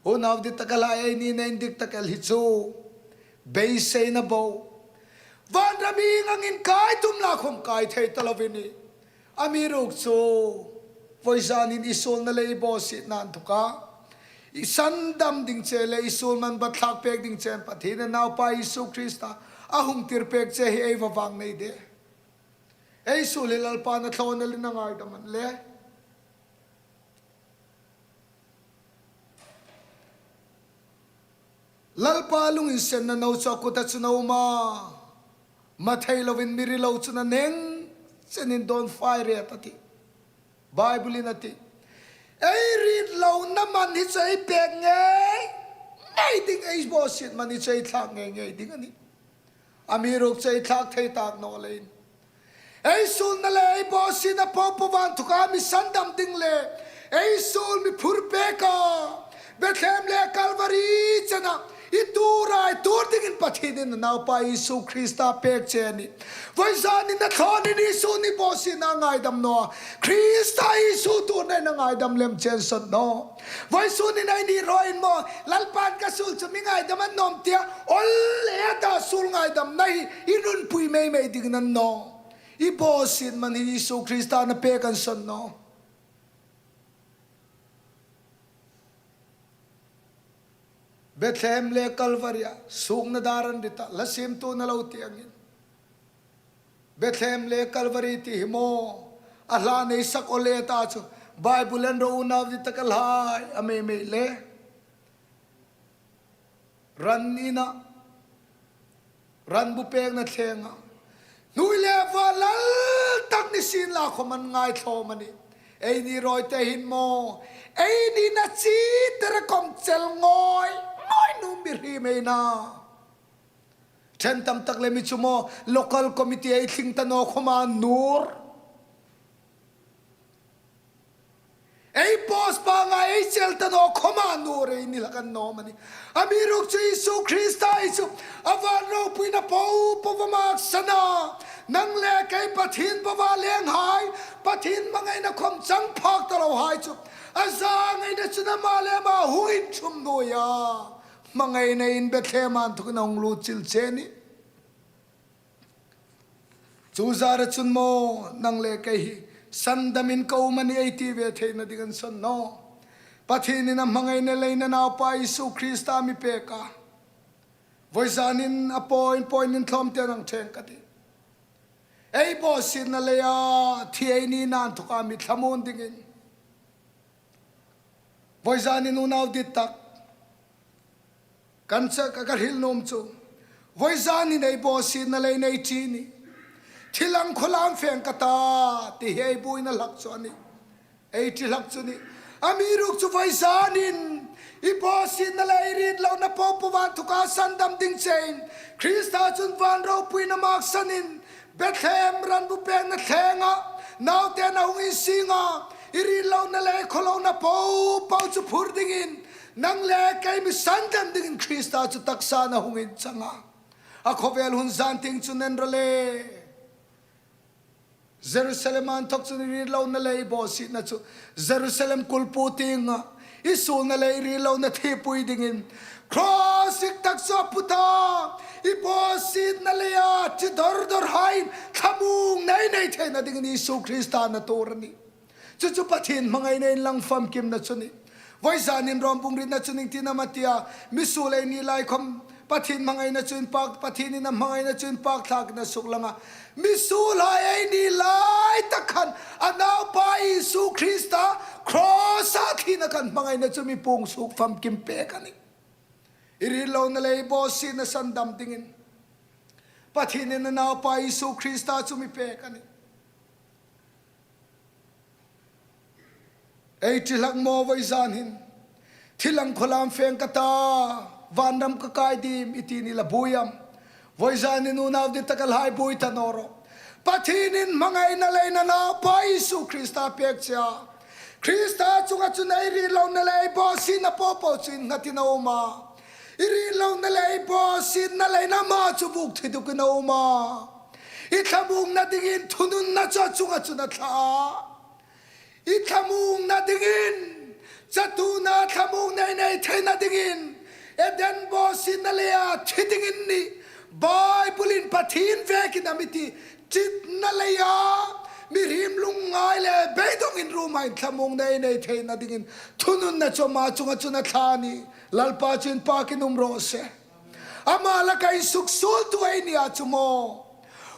Unau dittakhai, ei nina indik tak el hi chu. Beiseina bo. Vanram ieng angin kai tum la khawm kai thei ta lo a nih. Amiruokchu, vawizanin i suolna le i bawsietna inthoka, i sandam ding che le i suol man bat thlak pek ding che Pathien a naupa Isu Krista a hung tir pek che hi ei va vâng nei de. Ei suol hi Lalpan a thlawna leiin a ngaidam a ni le. Lalpa lunginsenna no chu a kuta chun a um a. Mathei lovin mi ri lo chun a neng chenin dawn fai ret a tih. Bible-in a tih. Ei rit lona man hi chu ei pek ngei ngei ding, ei bawsiet man hi chu ei thlak ngei ngei ding a nih. Amiruokchu ei thlak thei tak naw leiin. Ei suolna le ei bawsietna popo van inthoka mi sandam ding le. Ei suol mi phur pek a. Bethlehem le Calvary chena. I tuor a, i tuor dingin Pathienin a naupa Isu Krista pek che a nih. Vawizanin a thlawnin Isu nia bawsietna a ngaidam naw. Krista Isu tuorna a ngaidam lem che a ni saw nawh. Vawisunin ei ni rawi in maw, Lalpan ka suol chu mi ngaidam a ni nawm tia, awl e ta suol ngaidamna hi, i nun pui mei mei ding a ni nawh. I bawsiet man hi Isu Krista a pek a ni saw nawh. Bethlehem le Calvary-a, suokna dar an ri ta, hla siemtu'n a lo ti angin. Bethlehem le Calvary ti hi maw, a hla nei sak aw le ta chu, Bible en ro unau dit tak a hla, a mei mei le. Ran ina, ran bu pekna thlenga. Hnuoi le va lal tak ni sien la khawm an ngai thlawm a nih. Eini rawite hin maw, eini na chi tere kom chel ngoi, ngoi nuom mi hri mei na. Ṭhen tam tak le mi chu maw, local committee ei tling ta naw khawma nuor. Ei post panga ei chel ta naw khawma nuor ei ni hlak an nawm a nih. Amiruokchu Isu Krista hi chu a van ropuina po po va maksan a. Nang le kei Pathien bova lenghai, Pathien hmangaina khawm chang phak ta lohai chu. A zangaina chun ama le ama hung inṭhum hnuoia. Hmangaina in Bethlehem a inthokin a hung lut chil che a nih. Chu zara chun maw nang le kei hi sandamin ka um a nih ei ti ve theina ding an sawn naw. Pathienin a hmangaina leiin a naupa Isu Krista mi pek a. Voizanin a point point in thlawm te nang theng ka ti. Ei bawsietna leia thi ei nina inthoka mi thlamuon dingin. Voizanin unau dit tak. Kan cha ka, ka hril nuom chu. Voizanin ei bawsietna leiin ei ṭi a nih. Thi lang khawlam feng ka ta, ti hi ei buoina hlak chu a nih. Ei ṭi hlak chu a nih. Amiruokchu voizanin i bawsietna le i rit lohna po po va inthoka sandam ding chein. Krista chun van ropuina maksanin Bethlehem ran bu pekna thlenga, naute na hung insienga, i rit lohna le khawlona po po chu phur dingin, nang le kei mi sandam dingin Krista chu taksa a hung inchang a. A khawvel hun zan tieng chu nen ro le. Jerusalem a inthok chun i rit lohna le i bawsietna chu Jerusalem kulpui tienga, i suolna le i rit lohna thipui dingin. Cross ik tak chu a put a, i bawsietna leia chi dor dor haiin thlamuongna nei nei theina dingin Isu Krista a tuor a nih. Chu chu Pathien hmangaina inlang famkimna chu a nih. Voizanin Rom bung rietna chun ieng tin am a ti a, misuol ei ni lai khawm Pathien hmangaina chu inpak, Pathienin a hmangaina chu inpak thlakin a suklang a. Misuolhai ei ni lai tak khan a naupa Isu Krista cross-a thina khan hmangaina chu mi puong suok famkim pek a nih. I rit lohna le i bawsietna sandam dingin Pathienin a naupa Isu Krista chu mi pek a nih. Ei ṭi hlak maw voizan hin? Thi lang khawlam feng ka ta, vanram ka kai dim i ti ni la buoi am? Voizanin unau dit tak a hla buoi ta naw ro. Pathienin hmangaina leiin a naupa Isu Krista pek che a. Krista chunga chun ei rit lohna le ei bawsietna po po chu innghatin a um a. I rit lohna le i bawsietna leiin ama chu vuok thi dukin a um a. I thlamuongna dingin thununna chu a chunga chun a thla a. I thlamuongna dingin, chatuona thlamuongna i nei theina dingin, Eden bawsietna leia thi dingin ni, Bible-in Pathien vekin a mi ti, ṭitna leia, mihriem lungngai le beidongin ruom haiin thlamuongna i nei theina dingin, thununna chu ama chunga chun a thla a nih, Lalpa chu inpakin um raw se. Ama laka insuksuoltu ei ni a chu maw.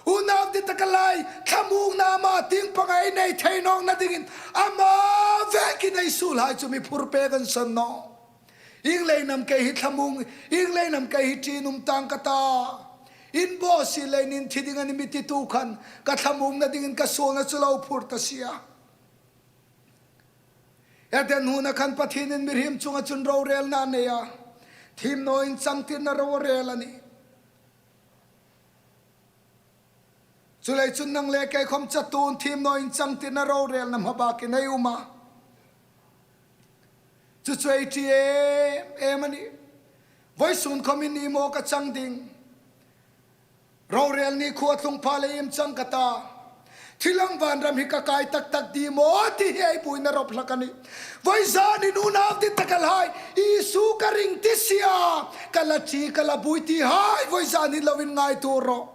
Unau dit tak a hla, thlamuongna ama tieng panga ei nei thei nawkna dingin, ama vekin ei suolhai chu mi phur pek an sawn naw. Ieng leiin am kei hi thlamuong, ieng leiin am kei hi ṭiin um tang ka ta. In bawsiet leiin in thi ding a nih mi titu khan, ka thlamuongna dingin ka suolna chu lo phur ta si a. Eden huona khan Pathienin mihriem chunga chun rorelna a nei a. Thiem naw inchangtirna rorel a nih. Chuleiin chun nang le kei khawm chatuon thiem naw inchangtirna rorelna hmabakin ei um a. Chu chu ei ṭi em em a nih. Voisun khawmin i maw ka chang ding. Rorel ni khuo a tlung pha le iem chang ka ta. Thi lang vanram hi ka kai tak tak dim aw ti hi ei buoina rop hlak a nih. Voizanin unau dit tak a hla, Isu ka ring ti si a, ka la ṭi, ka la buoi ti hai, voizanin lo inngaituo ro.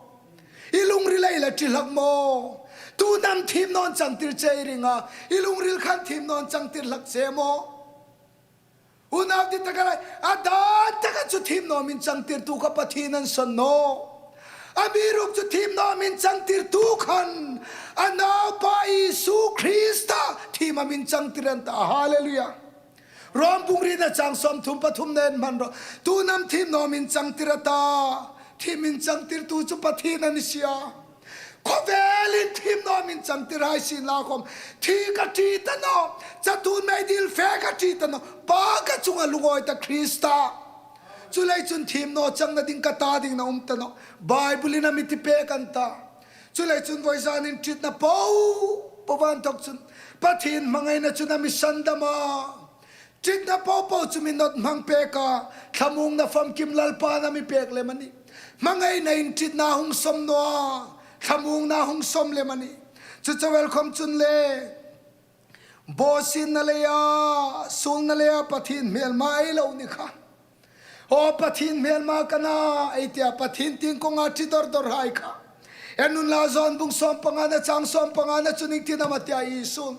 I lungril ei la ṭi hlak maw? Tuin am thiem naw inchangtir che i ring a, i lungril khan thiem naw inchangtir hlak che maw? Unau dit tak a hla, a dan taka chu thiem naw inchangtirtu kha Pathien an sawn naw. Amiruokchu thiem naw a mi changtirtu khan a Naupa Isu Krista thiem a mi changtir an ta. Hallelujah. Rom bung riet na chang sawmthum pathum nen hmang ro. Tuhin am thiem naw a mi changtir a ta. Thiem a mi changtirtu chu Pathien a ni si a. Khawvelin thiem naw a mi changtir hai sien la khom, thi ka ṭi ta nawh, chatuon meidil fe ka ṭi ta nawh, Pa ka chunga lungawi ta Krista. Chuleiin chun thiem naw changna ding ka ta dingin a um ta nawh. Bible-in a mi ti pek an ta. Chuleiin chun voizanin ṭitna popo a inthawk chun Pathien hmangaina chun a mi sandam a. Ṭitna popo chu mi nawt hmang pek a, thlamuongna famkim Lalpan a mi pek lem a nih. Hmangainain ṭitna hung sawm naw a, thlamuongna hung sawm lem a nih. Chu chauh el khom chun le, bawsietna leia, suolna leia Pathien hmelma ei lo ni kha. Aw Pathien hmelma ka na, ei tia Pathien tieng kawnga ṭi dor dor hai kha. En unla, Johan bung sawmpangana chang sawmpangana chun ieng tin am a tia Isu'n.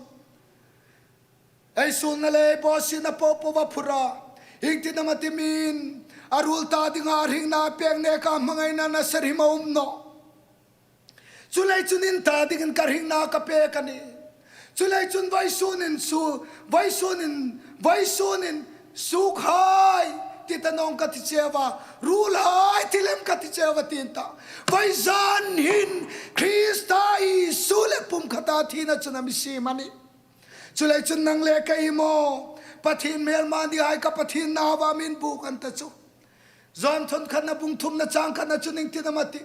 Ei suolna le bawsietna popo a phur a. Ieng tin am a ti am, a ruol ta dinga hringna pek neka hmangaina nasahriem a um nawh. Chuleiin chun in ta dingin ka hringna ka pek a nih. Chuleiin chun vawisun insuo, vawisun in, vawisun insuo hai, ti ta nawng ka ti cheu a, ruol hai, ti lem ka ti cheu a, tiin ta. Vawizan hin Krista Isu le pumkhata thina chun a mi siem a nih. Chuleiin chun nang le kei maw, Pathien hmelma ni hai ka Pathien nauva am in buk an ta chu. Johan thawnkhatna bung thumna chang khatna chun ieng tin am a ti.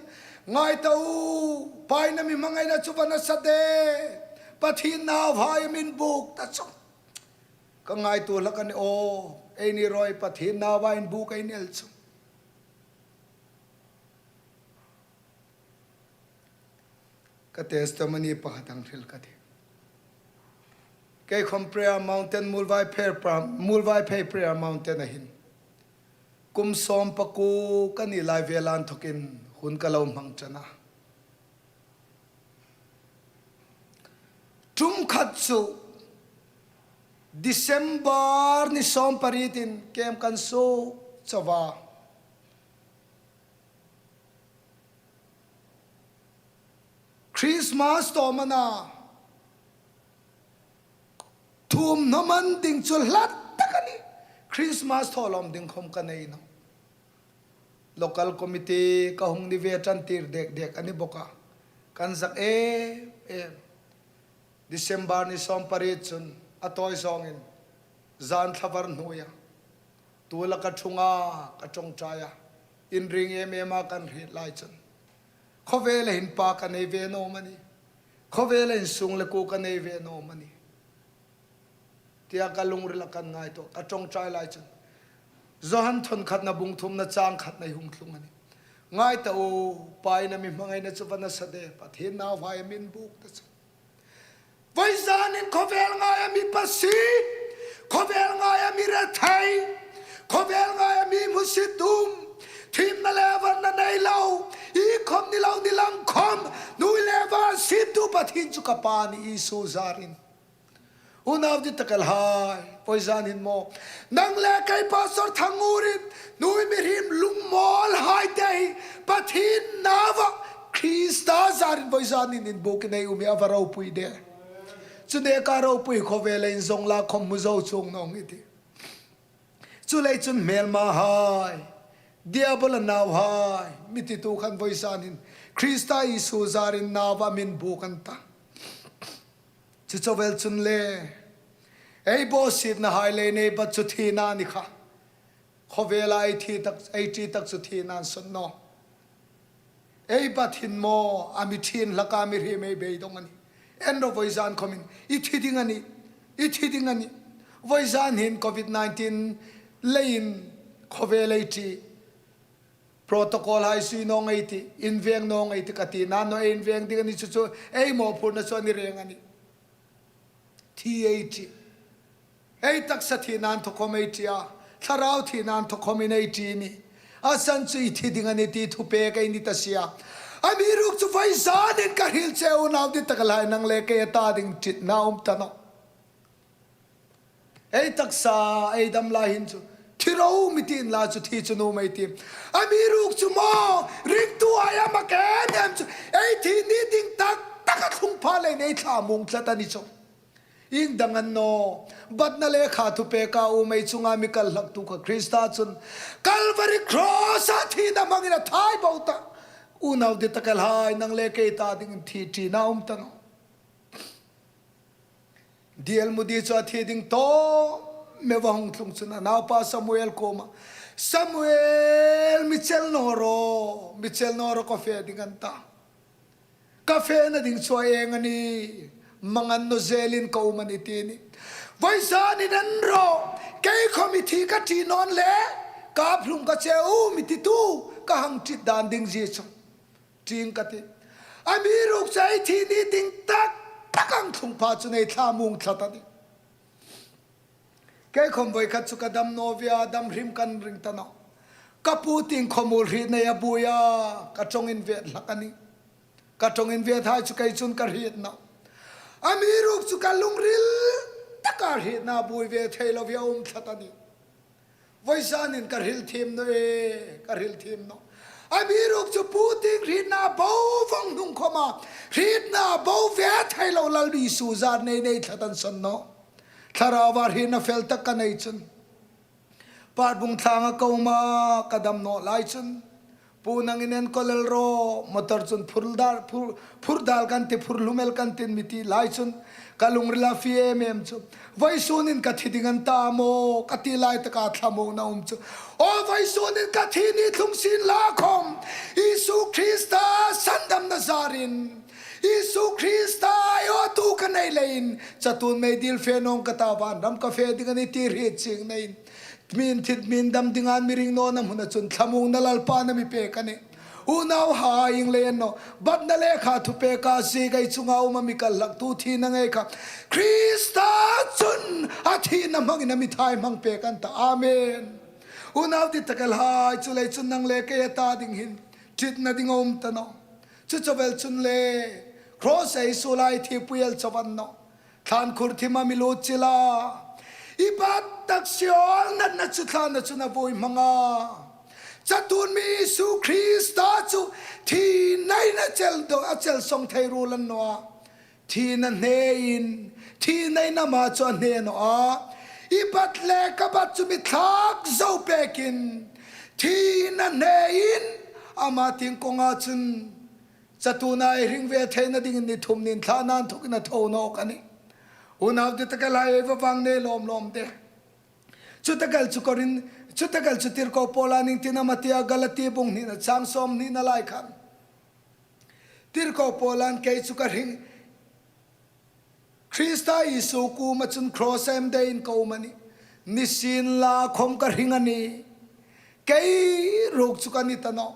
Ngai ta u, Pain a mi hmangaina chu va nasa de. Pathien nauva am in buk ta chu. Ka ngaituo hlak a nih aw, eini ruok Pathien nauva inbuk ei ni el chu. Ka testimony pakhat hang hril ka tih. Kei khom Prayer Mountain, Muolvaiphei pra-, Muolvaiphei Prayer Mountain-a hin kum sawm pakuo ka ni lai vela inthawkin hun ka lo hmang ṭan a. Ṭum khat chu December ni sawm parietin camp kan suok chau a. Christmas thaw am a na, thuomhnaw man ding chu hlat tak a nih. Christmas thaw lawm ding khom ka nei nawh. Local committee ka hung ni ve ṭan tir dek dek a ni bawk a. Kan zak em em. December ni sawm pariet chun a tawi zawngin zan thla var hnuoia tuola ka ṭhung a, ka ṭawngṭai a. Inring em em a kan hriet lai chun khawvela hin pa ka nei ve naw am a nih. Khawvela hin sung le kuo ka nei ve naw am a nih, tia ka lungrila kan ngaituo, ka ṭawngṭai lai chun Johan thawnkhatna bung thumna chang khatna ei hung tlung a nih. Ngai ta u, Pain a mi hmangaina chu va nasa de, Pathien nauva am in buk ta chu. Vawizanin khawvel ngaia mi pasie, khawvel ngaia mi rethei, khawvel ngaia mi hmusit um, thiemna le varna nei lo, i khom ni lo ni lang khom, hnuoi le van siemtu Pathien chu ka Pa a nih Isu zarin. Unau dittakhai, vawizan hin maw, nang le kei Pastor Thangurin, hnuoi mihriem lungmawl hai te hi Pathien nauva Krista zarin vawizanin inbukin ei um hi a va ropui de. Chu neka ropui khawvela inzawng la khom hmu zo chuong naw ning ei tih. Chuleiin chun hmelmahai, Diabola nauhai, mi titu khan vawizanin Krista Isu zarin nauva am in buk an ta. Chu chauh el chun le, ei bawsietnahai le nei bat chu thina a ni kha. Khawvela ei thi tak, ei ṭi tak chu thina a ni sawt naw. Ei bat hin maw, a mi ṭhing hlak a, mihriem ei beidong a nih. En ro, vawizan khomin i thi ding a nih, i thi ding a nih. Vawizan hin covid nineteen leiin khawvel ei ṭi. Protocol hai sui naw ning ei tih, inveng naw ning ei tih ka ti naw, ei inveng ding a ni chu chu, ei mawphurna chu a ni reng a nih. Thi ei ṭi. Ei taksa thina inthawk khom ei ṭi a, thlarau thina inthawk khomin ei ṭi a nih. A san chu i thi ding a nih ti thupek ei ni ta si a. Amiruokchu vawizanin ka hril cheu, unau dittakhai, nang le kei ta ding ṭitna um ta nawh. Ei taksa, ei dam lai hin chu Ti ro, mi ti inla chu thi chu nuom ei tih. Amiruokchu maw, ringtu ai am a ke nem chu, ei thi ni ding tak tak a thlung pha leiin ei thlamuong tlat a ni chu. Ieng dang a ni naw, batna lekha thupeka um ei chunga mi kal hlaktu kha Krista chun Calvary Cross-a thina hmangin a thai bo ta. Unau dittakhai, nang le kei ta dingin thi ṭina um ta naw. D L Moody chu a thi ding tawp meuva hung tlung chun a naupa Samuel kuoma, "Samuel, mi chel naw ro, mi chel naw ro, ka fe ding a ni ta. Ka fena ding chu a eng a nih, mangan naw zelin ka um a nih," ti a nih. "Vawisun hin en ro, kei khom i thi ka ṭi naw le, ka ap hlum ka che u," mi titu ka hang ṭi dan ding zie chu ṭi ing ka tih. Amiruokchu ei thi ni ding tak tak a thlung pha chun ei thlamuong tlat a nih. Kei khom voi khat chu ka dam naw via, dam hrim ka ring ta naw. Ka pu tieng khom uol hrietna a buoi a, ka ṭawng invet hlak a nih. Ka ṭawng invet hai chu kei chun ka hriet nawh. Amiruokchu ka lungril taka hrietna buoi ve thei lovin a um tlat a nih. Vawisun hin ka hril thiem naw e, ka hril thiem naw. Amiruokchu pu tieng hrietna bo vong hnung khoma, hrietna bo ve thei lo Lal Isu zar nei nei tlat an son naw. Thlarauva hrietna fel tak ka nei chun, Parbung thlanga ka um a, ka dam naw lai chun, "Pu, nangin en kawl el ro, motor chun phur dal, phur, phur dal kan tih, phur hlum el kan tih," mi ti lai chun, ka lungrila fie em em chu. "Vawisun hin ka thi ding a ni ta maw?" ka ti lai taka thlamuongna um chu. Aw, vawisun hin ka thi ni thlung sienla khom, Isu Krista sandamna zarin, Isu Krista aiawtu ka nei leiin, chatuon meidil fe nawng ka ta, vanram ka fe ding a nih ti hriet chieng neiin, min thit min dam dinga mi ring nawna hmuna chun thlamuongna Lalpan a mi pek a nih. Unauhai, ieng lei a ni naw, batna lekha thupeka ziek ei chunga um a mi kal hlaktu thina ngei kha Krista chun a thina hmangin a mi thai hmang pek a ni ta. Amen. Unau dittakhai, chuleiin chun nang le kei ta ding hin ṭitna ding a um ta naw. Chu chauh el chun le, Cross-a Isu lai thipui el chauh a ni naw. Thlân khur thima mi lut chila, i bat tak Seol natna chu thlâna chun a vui hmang a. Chatuon mi Isu Krista chu thinain a chel do, a chel sawng thei ruol a ni naw a. Thina hnein, thinain ama chu a hne naw a. I bat le ka bat chu mi thlâk zo pekin, thina hnein ama tieng kawnga chun chatuona ei hring ve theina dingin ni thum ni inthla nan thukin a tho nawk a nih. Unau dittakhai, ei va vâng nei lawm lawm de. Chu tak el chu Korin, chu tak el chu tirko Paula'n ieng tin am a ti a, Galati bung hnina chang sawmhnina lai khan. Tirko Paula'n kei chu ka hring, Krista Isu kuoma chun Cross-a em deiin ka um a nih. Nisienlakhom ka hring a nih. Kei ruok chu ka ni ta nawh.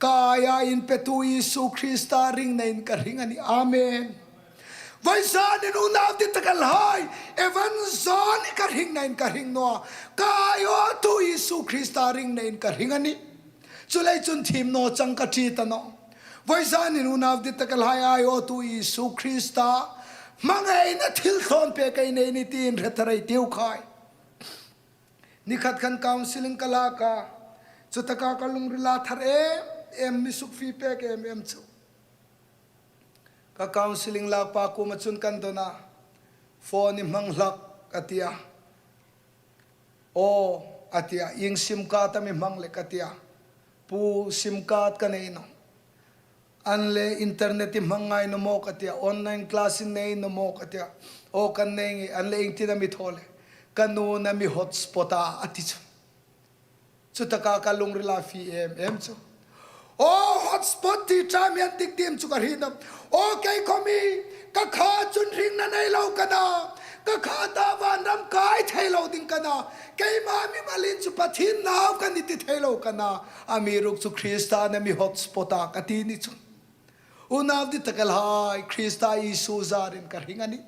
Ka aia inpetu Isu Krista ringnain ka hring a nih. Amen. Vawisun hin unau dittakhai, evangelist ka ringnain ka hring naw a. Ka aiawtu Isu Krista ringnain ka hring a nih. Chuleiin chun thiem naw chang ka ṭi ta nawh. Vawisun hin unau dittakhai, aiawtu Isu Krista hmangaina thil thlawn pek ei nei ni tiin hre thar ei tiu khai. Ni khat khan counselling ka lak a, chu taka ka lungrila thar em em, mi sukfie pek em em chu. Ka counselling lakpa kuoma chun kan dawn a, phone i hmang hlak ka ti a. Aw, a ti a, ieng sim card am i hmang le ka ti a. Pu, sim card ka nei nawh. An le internet i hmang ngai naw maw ka ti a, online class i nei naw maw ka ti a. Aw, kan nei ngei, an le ieng tin am i thaw le. Ka nu'n a mi hotspot a, a ti chu. Chu taka ka lungrila fie em em chu. Aw, hotspot ti ṭha mi an dik diem chu ka hriet nawh. Aw, kei khom hi, ka kha chun hringna nei lo ka na, ka kha ta vanram kai thei lo ding ka na, keima mimalin chu Pathien nau ka nih ti thei lo ka na, amiruokchu Krista'n a mi hotspot a ka ti ni chu. Unau dittakhai, Krista Isu zarin ka hring a nih.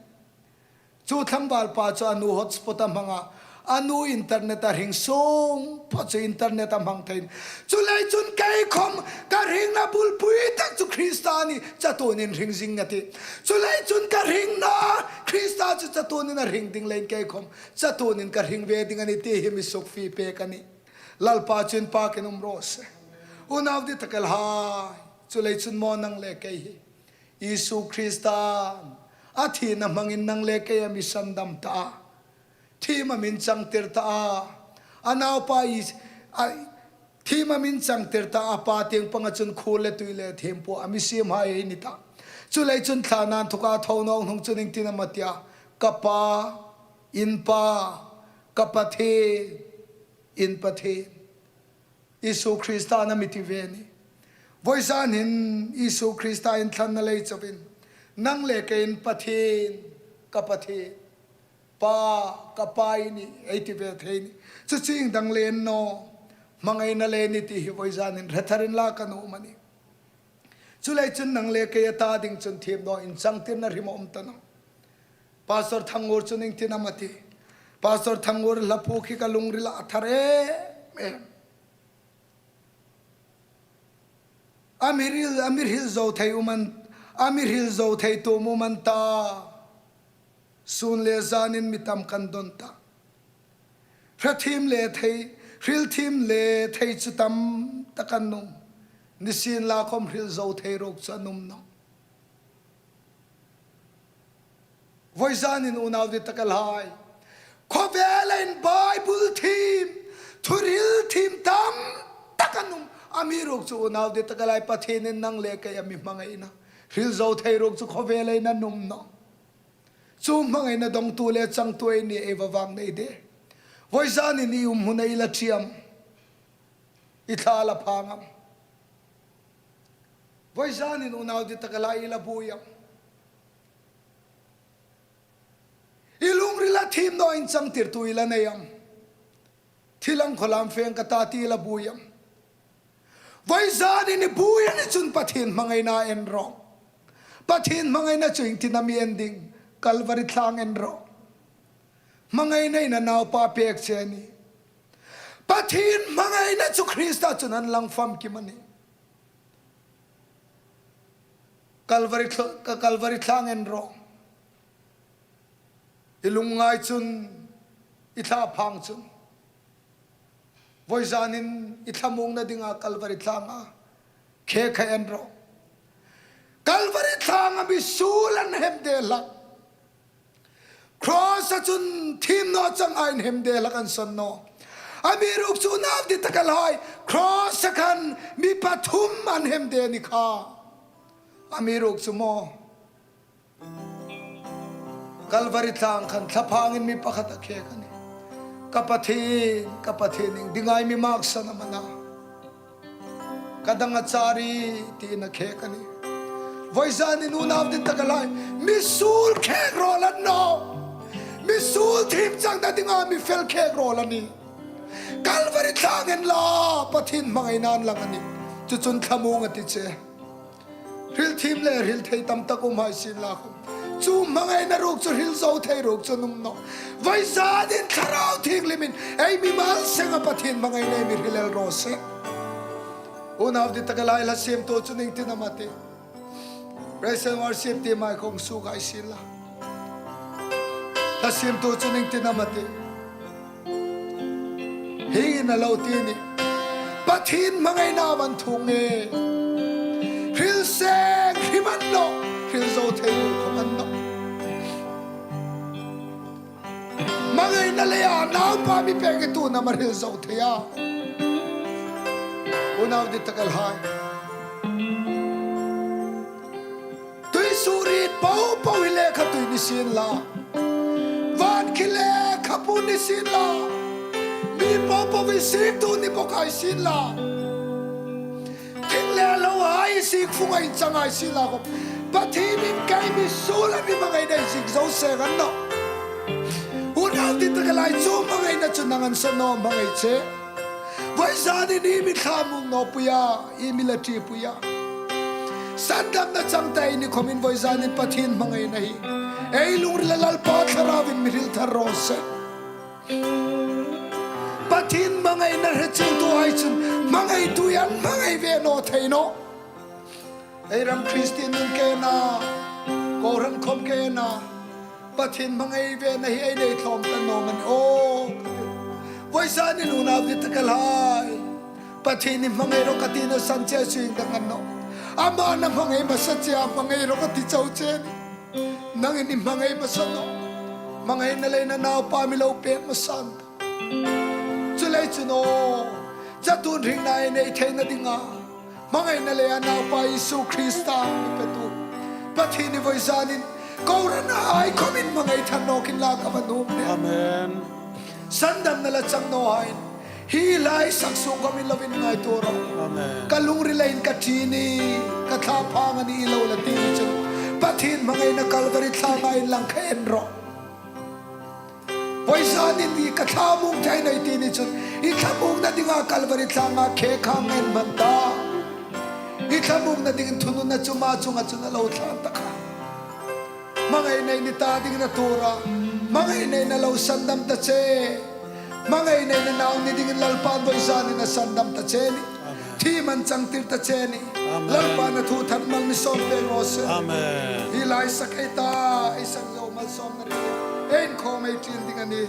Chu tlangvalpa chu a nu hotspot a hmang a, A nu internet a hring sung phawt chu internet a hmang thei. Chuleiin chun kei khawm ka hringna bulpui tak chu Krista a nih, chatuonin hring zing a tih. Chuleiin chun ka hringna Krista chu chatuonin a hring ding leiin kei khawm chatuonin ka hring ve ding a nih ti hi mi sukfie pek a nih. Lalpa chu inpakin um raw se. Unau dittakhai, chuleiin chun maw nang le kei hi Isu Krista a thina hmangin nang le kei a mi sandam ta a. Thiem a mi inchangtir ta a. A naupa i, a, thiem a mi inchangtir ta a, Pa tieng panga chun khuol le tui le thiempu a mi siemhai ei ni ta. Chuleiin chun thlan inthoka tho nawk hnung chun iengtin am a ti a? Ka Pa, in Pa, ka Pathien, in Pathien. Isu Krista a mi ti ve a nih. Vawizan hin Isu Krista inthlanna lei chauhin, nang le kei in Pathien, ka Pathien, Pa, ka Pa i nih, ei ti ve thei a nih. Chu chu ieng dang le ni naw, hmangaina le ni ti hi vawizan hin hre tharin la ka nuom a nih. Chuleiin chun nang le kei a ta ding chun thiem naw inchangtirna hrim a um ta nawh. Pastor Thangngur chun iengtin am a ti? Pastor Thangngur hla phuok hi ka lungrila a thar em em. A mi hril, a mi hril zo thei um an, a mi hril zo thei tu um an ta. Sun le zanin mi tam kan don ta. Hre thiem le thei, hril thiem le thei chu tam tak an um. Nisienlakhawm hril zo thei ruok chu an um nawh. Vawizanin unau dittakhai, khawvela hin Bible thiem, thuhril thiem tam tak an um. Amiruokchu unau dittakhai, Pathienin nang le kei a mi hmangaina hril zo thei ruok chu khawvela hin an um nawh. Chu hmangaina dongtu le changtu ei ni ei va vâng nei de. Vawizanin i um huna i la ṭi am? I thla la phang am? Vawizanin unau dittakhai, i la buoi am? I lungrila thiem naw inchangtirtu i la nei am? Thi lang khawlam feng ka ta ti i la buoi am? Vawizanin i buoi a ni chun Pathien hmangaina en rawh. Pathien hmangaina chu iengtin am i en ding? Kalvari thlang en rawh. Hmangaina in a naupa pek che a nih. Pathien hmangaina chu Krista chun an lang famkim a nih. Kalvari thla-, ka Kalvari thlang en rawh. I lungngai chun, i thla phang chun. Vawizanin i thlamuongna dinga Kalvari thlanga khek kha en rawh. Kalvari thlanga mi suol an hemde hlak. Cross-a chun thiem naw changa inhemde hlak an sawn nawh. Amiruokchu unau dittakhai, cross-a khan mi pathum an hemde a ni kha. Amiruokchu maw, Kalvari thlang khan thlaphangin mi pakhat a khek a nih. Ka Pathien, ka Pathien, iengdinga i mi maksan am a na? Ka dang a char ie, tiin a khek a nih. Vawizanin unau dittakhai, mi suol khek rawl a ni nawh. Mi suol thiem changna dinga mi fel khek rawl a nih. Kalvari thlang en la, Pathien hmangaina an lang a nih. Chu chun thlamuong a ti che. Hril thiem le hril thei tam tak um hai sienla khawm, chu hmangaina ruok chu hril zo thei ruok chu an um nawh. Vawizanin Thlarau Thienghlimin ei mimal senga Pathien hmangaina ei mi hril el raw se. Unau dittakhai, hla siemtu chun iengtin am a ti? Praise and worship team, mic khawm suk hai sienla. Hla siemtu chun iengtin am a ti? Hieng hin a lo ti a nih. Pathien hmangaina a va thung e. Hril seng hrim a ni nawh, hril zo thei bul khawm a ni nawh. Hmangaina leia naupa mi pek hi tu'n am a hril zo thei a? Unau dittakhai, tuisuoriet po po hi lekhatui ni sienla, van khi lekhapu ni sienla, mi po po insiktu ni bawk hai sienla, thing le lo hai sik fung hai chang hai sienla khawm, Pathienin kei mi suol a mi hmangaina ei ziek zo seng a ni nawh. Unau dittakhai, chu hmangaina chu nang an sawn naw hmangai che. Vawizanin i mi thlamuong naw pui a, i mi la ṭi pui a, sandamna chang ta i ni khawmin vawizanin Pathien hmangaina hi ei lungrila Lalpa Thlarauin mi hril thar raw se. Pathien hmangaina hre chingtuhai chun hmangaituhai an hmangai ve naw thei nawh. Ei ram Kristien nun ke na, kohran khawm ke na, Pathien hmangai vena hi ei nei tlawm ta naw am a ni aw? Vawizanin unau dittakhai, Pathien hmangai rawh ka tina san che suing dang a ni nawh. Ama hmangai hmasa che, hmangai rawh ka ti chau che a nih. Nangin i hmangai hmasa nawh. Hmangaina leiin a naupa mi lo pek hmasa a ni ta. Chuleiin chun aw, chatuon hringna ei nei theina dinga hmangaina leia a naupa Isu Krista mi petu Pathien hi vawizanin kohranhai khawmin hmangai thar nawk inla ka va nuom a nih. Amen. Sandamna la chang nawhai hi lai sak sung khawmin lo inngaituo rawh. Amen. Ka lungrilain ka ṭi a nih, ka thlaphang a nih i lo la ti chun, Pathien hmangaina Kalvari thlanga inlang kha en rawh. Vawizanin i ka thlamuong thei a nih i ti a ni chun, i thlamuongna dinga Kalvari thlanga khe khang en hman ta. I thlamuongna dingin thununna chu ama chunga chun a lo thlan ta kha. Hmangaina i ni ta dingin a tuor a, hmangaina in a lo sandam ta che. Hmangaina in a nau ni dingin Lalpan vawizanin a sandam ta che a nih. Amen. Thiem an changtir ta che a nih. Amen. Lalpan a thu ṭha mal mi sawm pek raw se. Amen. Hi lai sak ei ta, ei sak zo malsawmna ri. Ei inkhawm ei tlin ding a nih.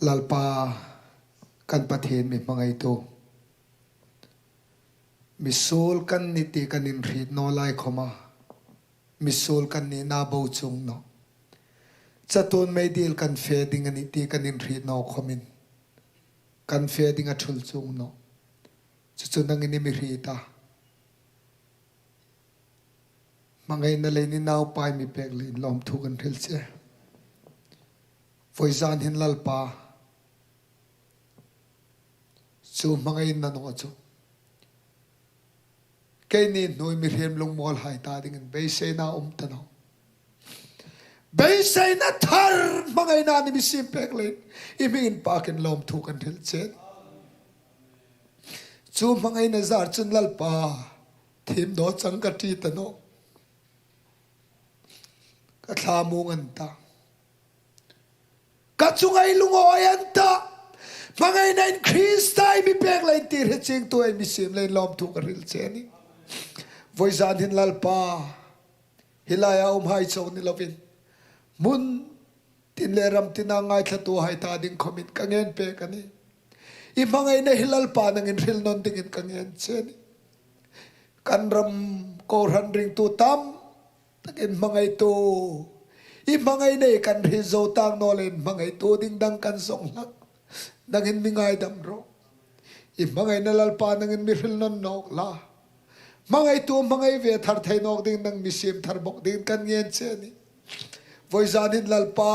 Lalpa kan Pathien mi hmangaitu, misuol kan ni ti kan inhriet naw lai khawma, misuol kan nina bo chuong naw, chatuon meidil kan fe ding a ni ti kan inhriet naw khawmin, kan fe ding a ṭhul chuong naw. Chu chu nangin i mi hriet a, hmangaina leiin i Naupa i mi pek leiin lawmthu kan hril che. Vawizan hin Lalpa, chu hmangaina naw chu keini hnuoi mihriem lungmawlhai ta dingin beiseina um ta naw. Beiseina thar hmangaina i mi siem pek leiin i hming inpakin lawmthu kan hril che. Chu hmangaina zar chun Lalpa, thim naw chang ka ti ta naw. Ka thlamuong an ta, ka chunga i lungawi an ta. Hmangaina in Krista i mi pek leiin ti hre chiengtu i mi siem leiin lawmthu ka hril che a nih. Vawizan hin Lalpa, hi laia umhai chau ni lovin, hmun tin le ram tina ngaithlatuhai ta ding khawmin ka ngen pek a nih. I hmangaina hi Lalpa nangin hril nawn dingin ka ngen che a nih. Kan ram kohran ringtu tam takin hmangaitu, i hmangaina kan hriet zo tak naw leiin hmangaitu ding dang kan zawng hlak. Nangin mi ngaidam rawh. I hmangaina Lalpa nangin mi hril nawn nawk la, hmangaitu hmangai ve thar thei nawk ding nangin mi siem thar bawk dingin kan ngen che a nih. Vawizan hin Lalpa,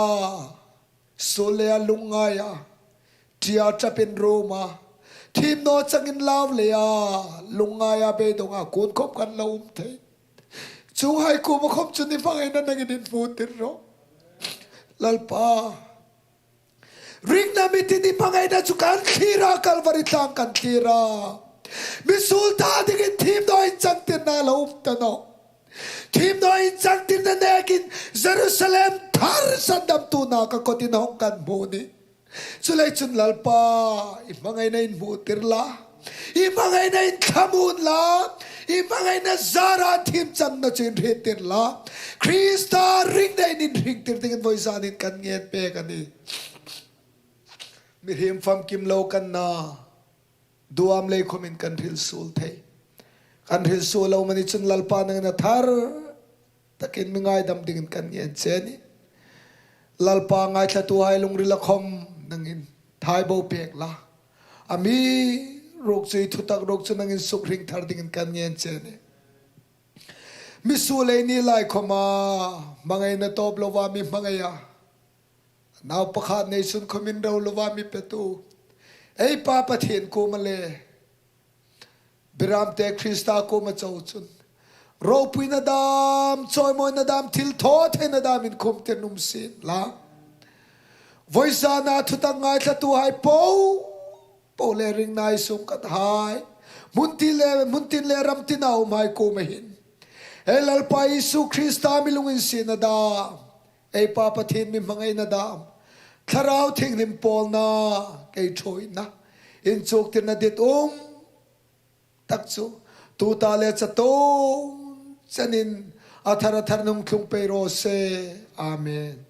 suol leia lungngaia, ṭia ṭapin ruoma, thim naw changin lau leia lungngaia, beidonga kun khawm kan lo um thei. Chuonghai kuoma khawm chun i hmangaina nangin inhmutir rawh. Lalpa, ringna mitin i hmangaina chu kan thlir a, Kalvari tlâng kan thlir a. Misuol ta dingin thim naw inchangtirna lo um ta naw. Thim naw inchangtirna nekin Jerusalem thar sandamtuna ka kawtin hawng kan hmu a nih. Chuleiin chun Lalpa, i hmangaina inhmutir la, i hmangaina inthlamuon la, i hmangaina zara thim channa chu inhriettir la, Krista ringna in inhringtir dingin vawizan hin kan ngen pek a nih. Mihriem famkim lo kan na, duam lei khawmin kan hril suol thei. Kan hril suol lo mani chun Lalpa nangin a thar takin mi ngaidam dingin kan ngen che a nih. Lalpa, ngaithlatuhai lungrila khawm nangin thai bo pek la, amiruokchu i thutak ruok chu nangin sukhring thar dingin kan ngen che a nih. Misuol ei ni lai khawma hmangaina tawp lova mi hmangaia, nau pakhat nei sun khawmin ro lova mi petu ei Pa Pathien kuoma le Beramte Krista kuoma chau chun ropuina dam, chawimawina dam, thilthawtheina dam inkhumtir nuom sien la. Vawizana thutak ngaithlatuhai po po le ringna i sungkathai, hmun tin le, hmun tin le ram tina umhai kuoma hin, ei Lalpa Isu Krista mi lunginsietna dam, ei Pa Pathien mi hmangaina dam, Thlarau Thienghlim pawlna, kei ṭhuoina, inchuktirna ditum tak chu tuta le chatuon chenin a thar a thar hung tlung pei raw se. Amen.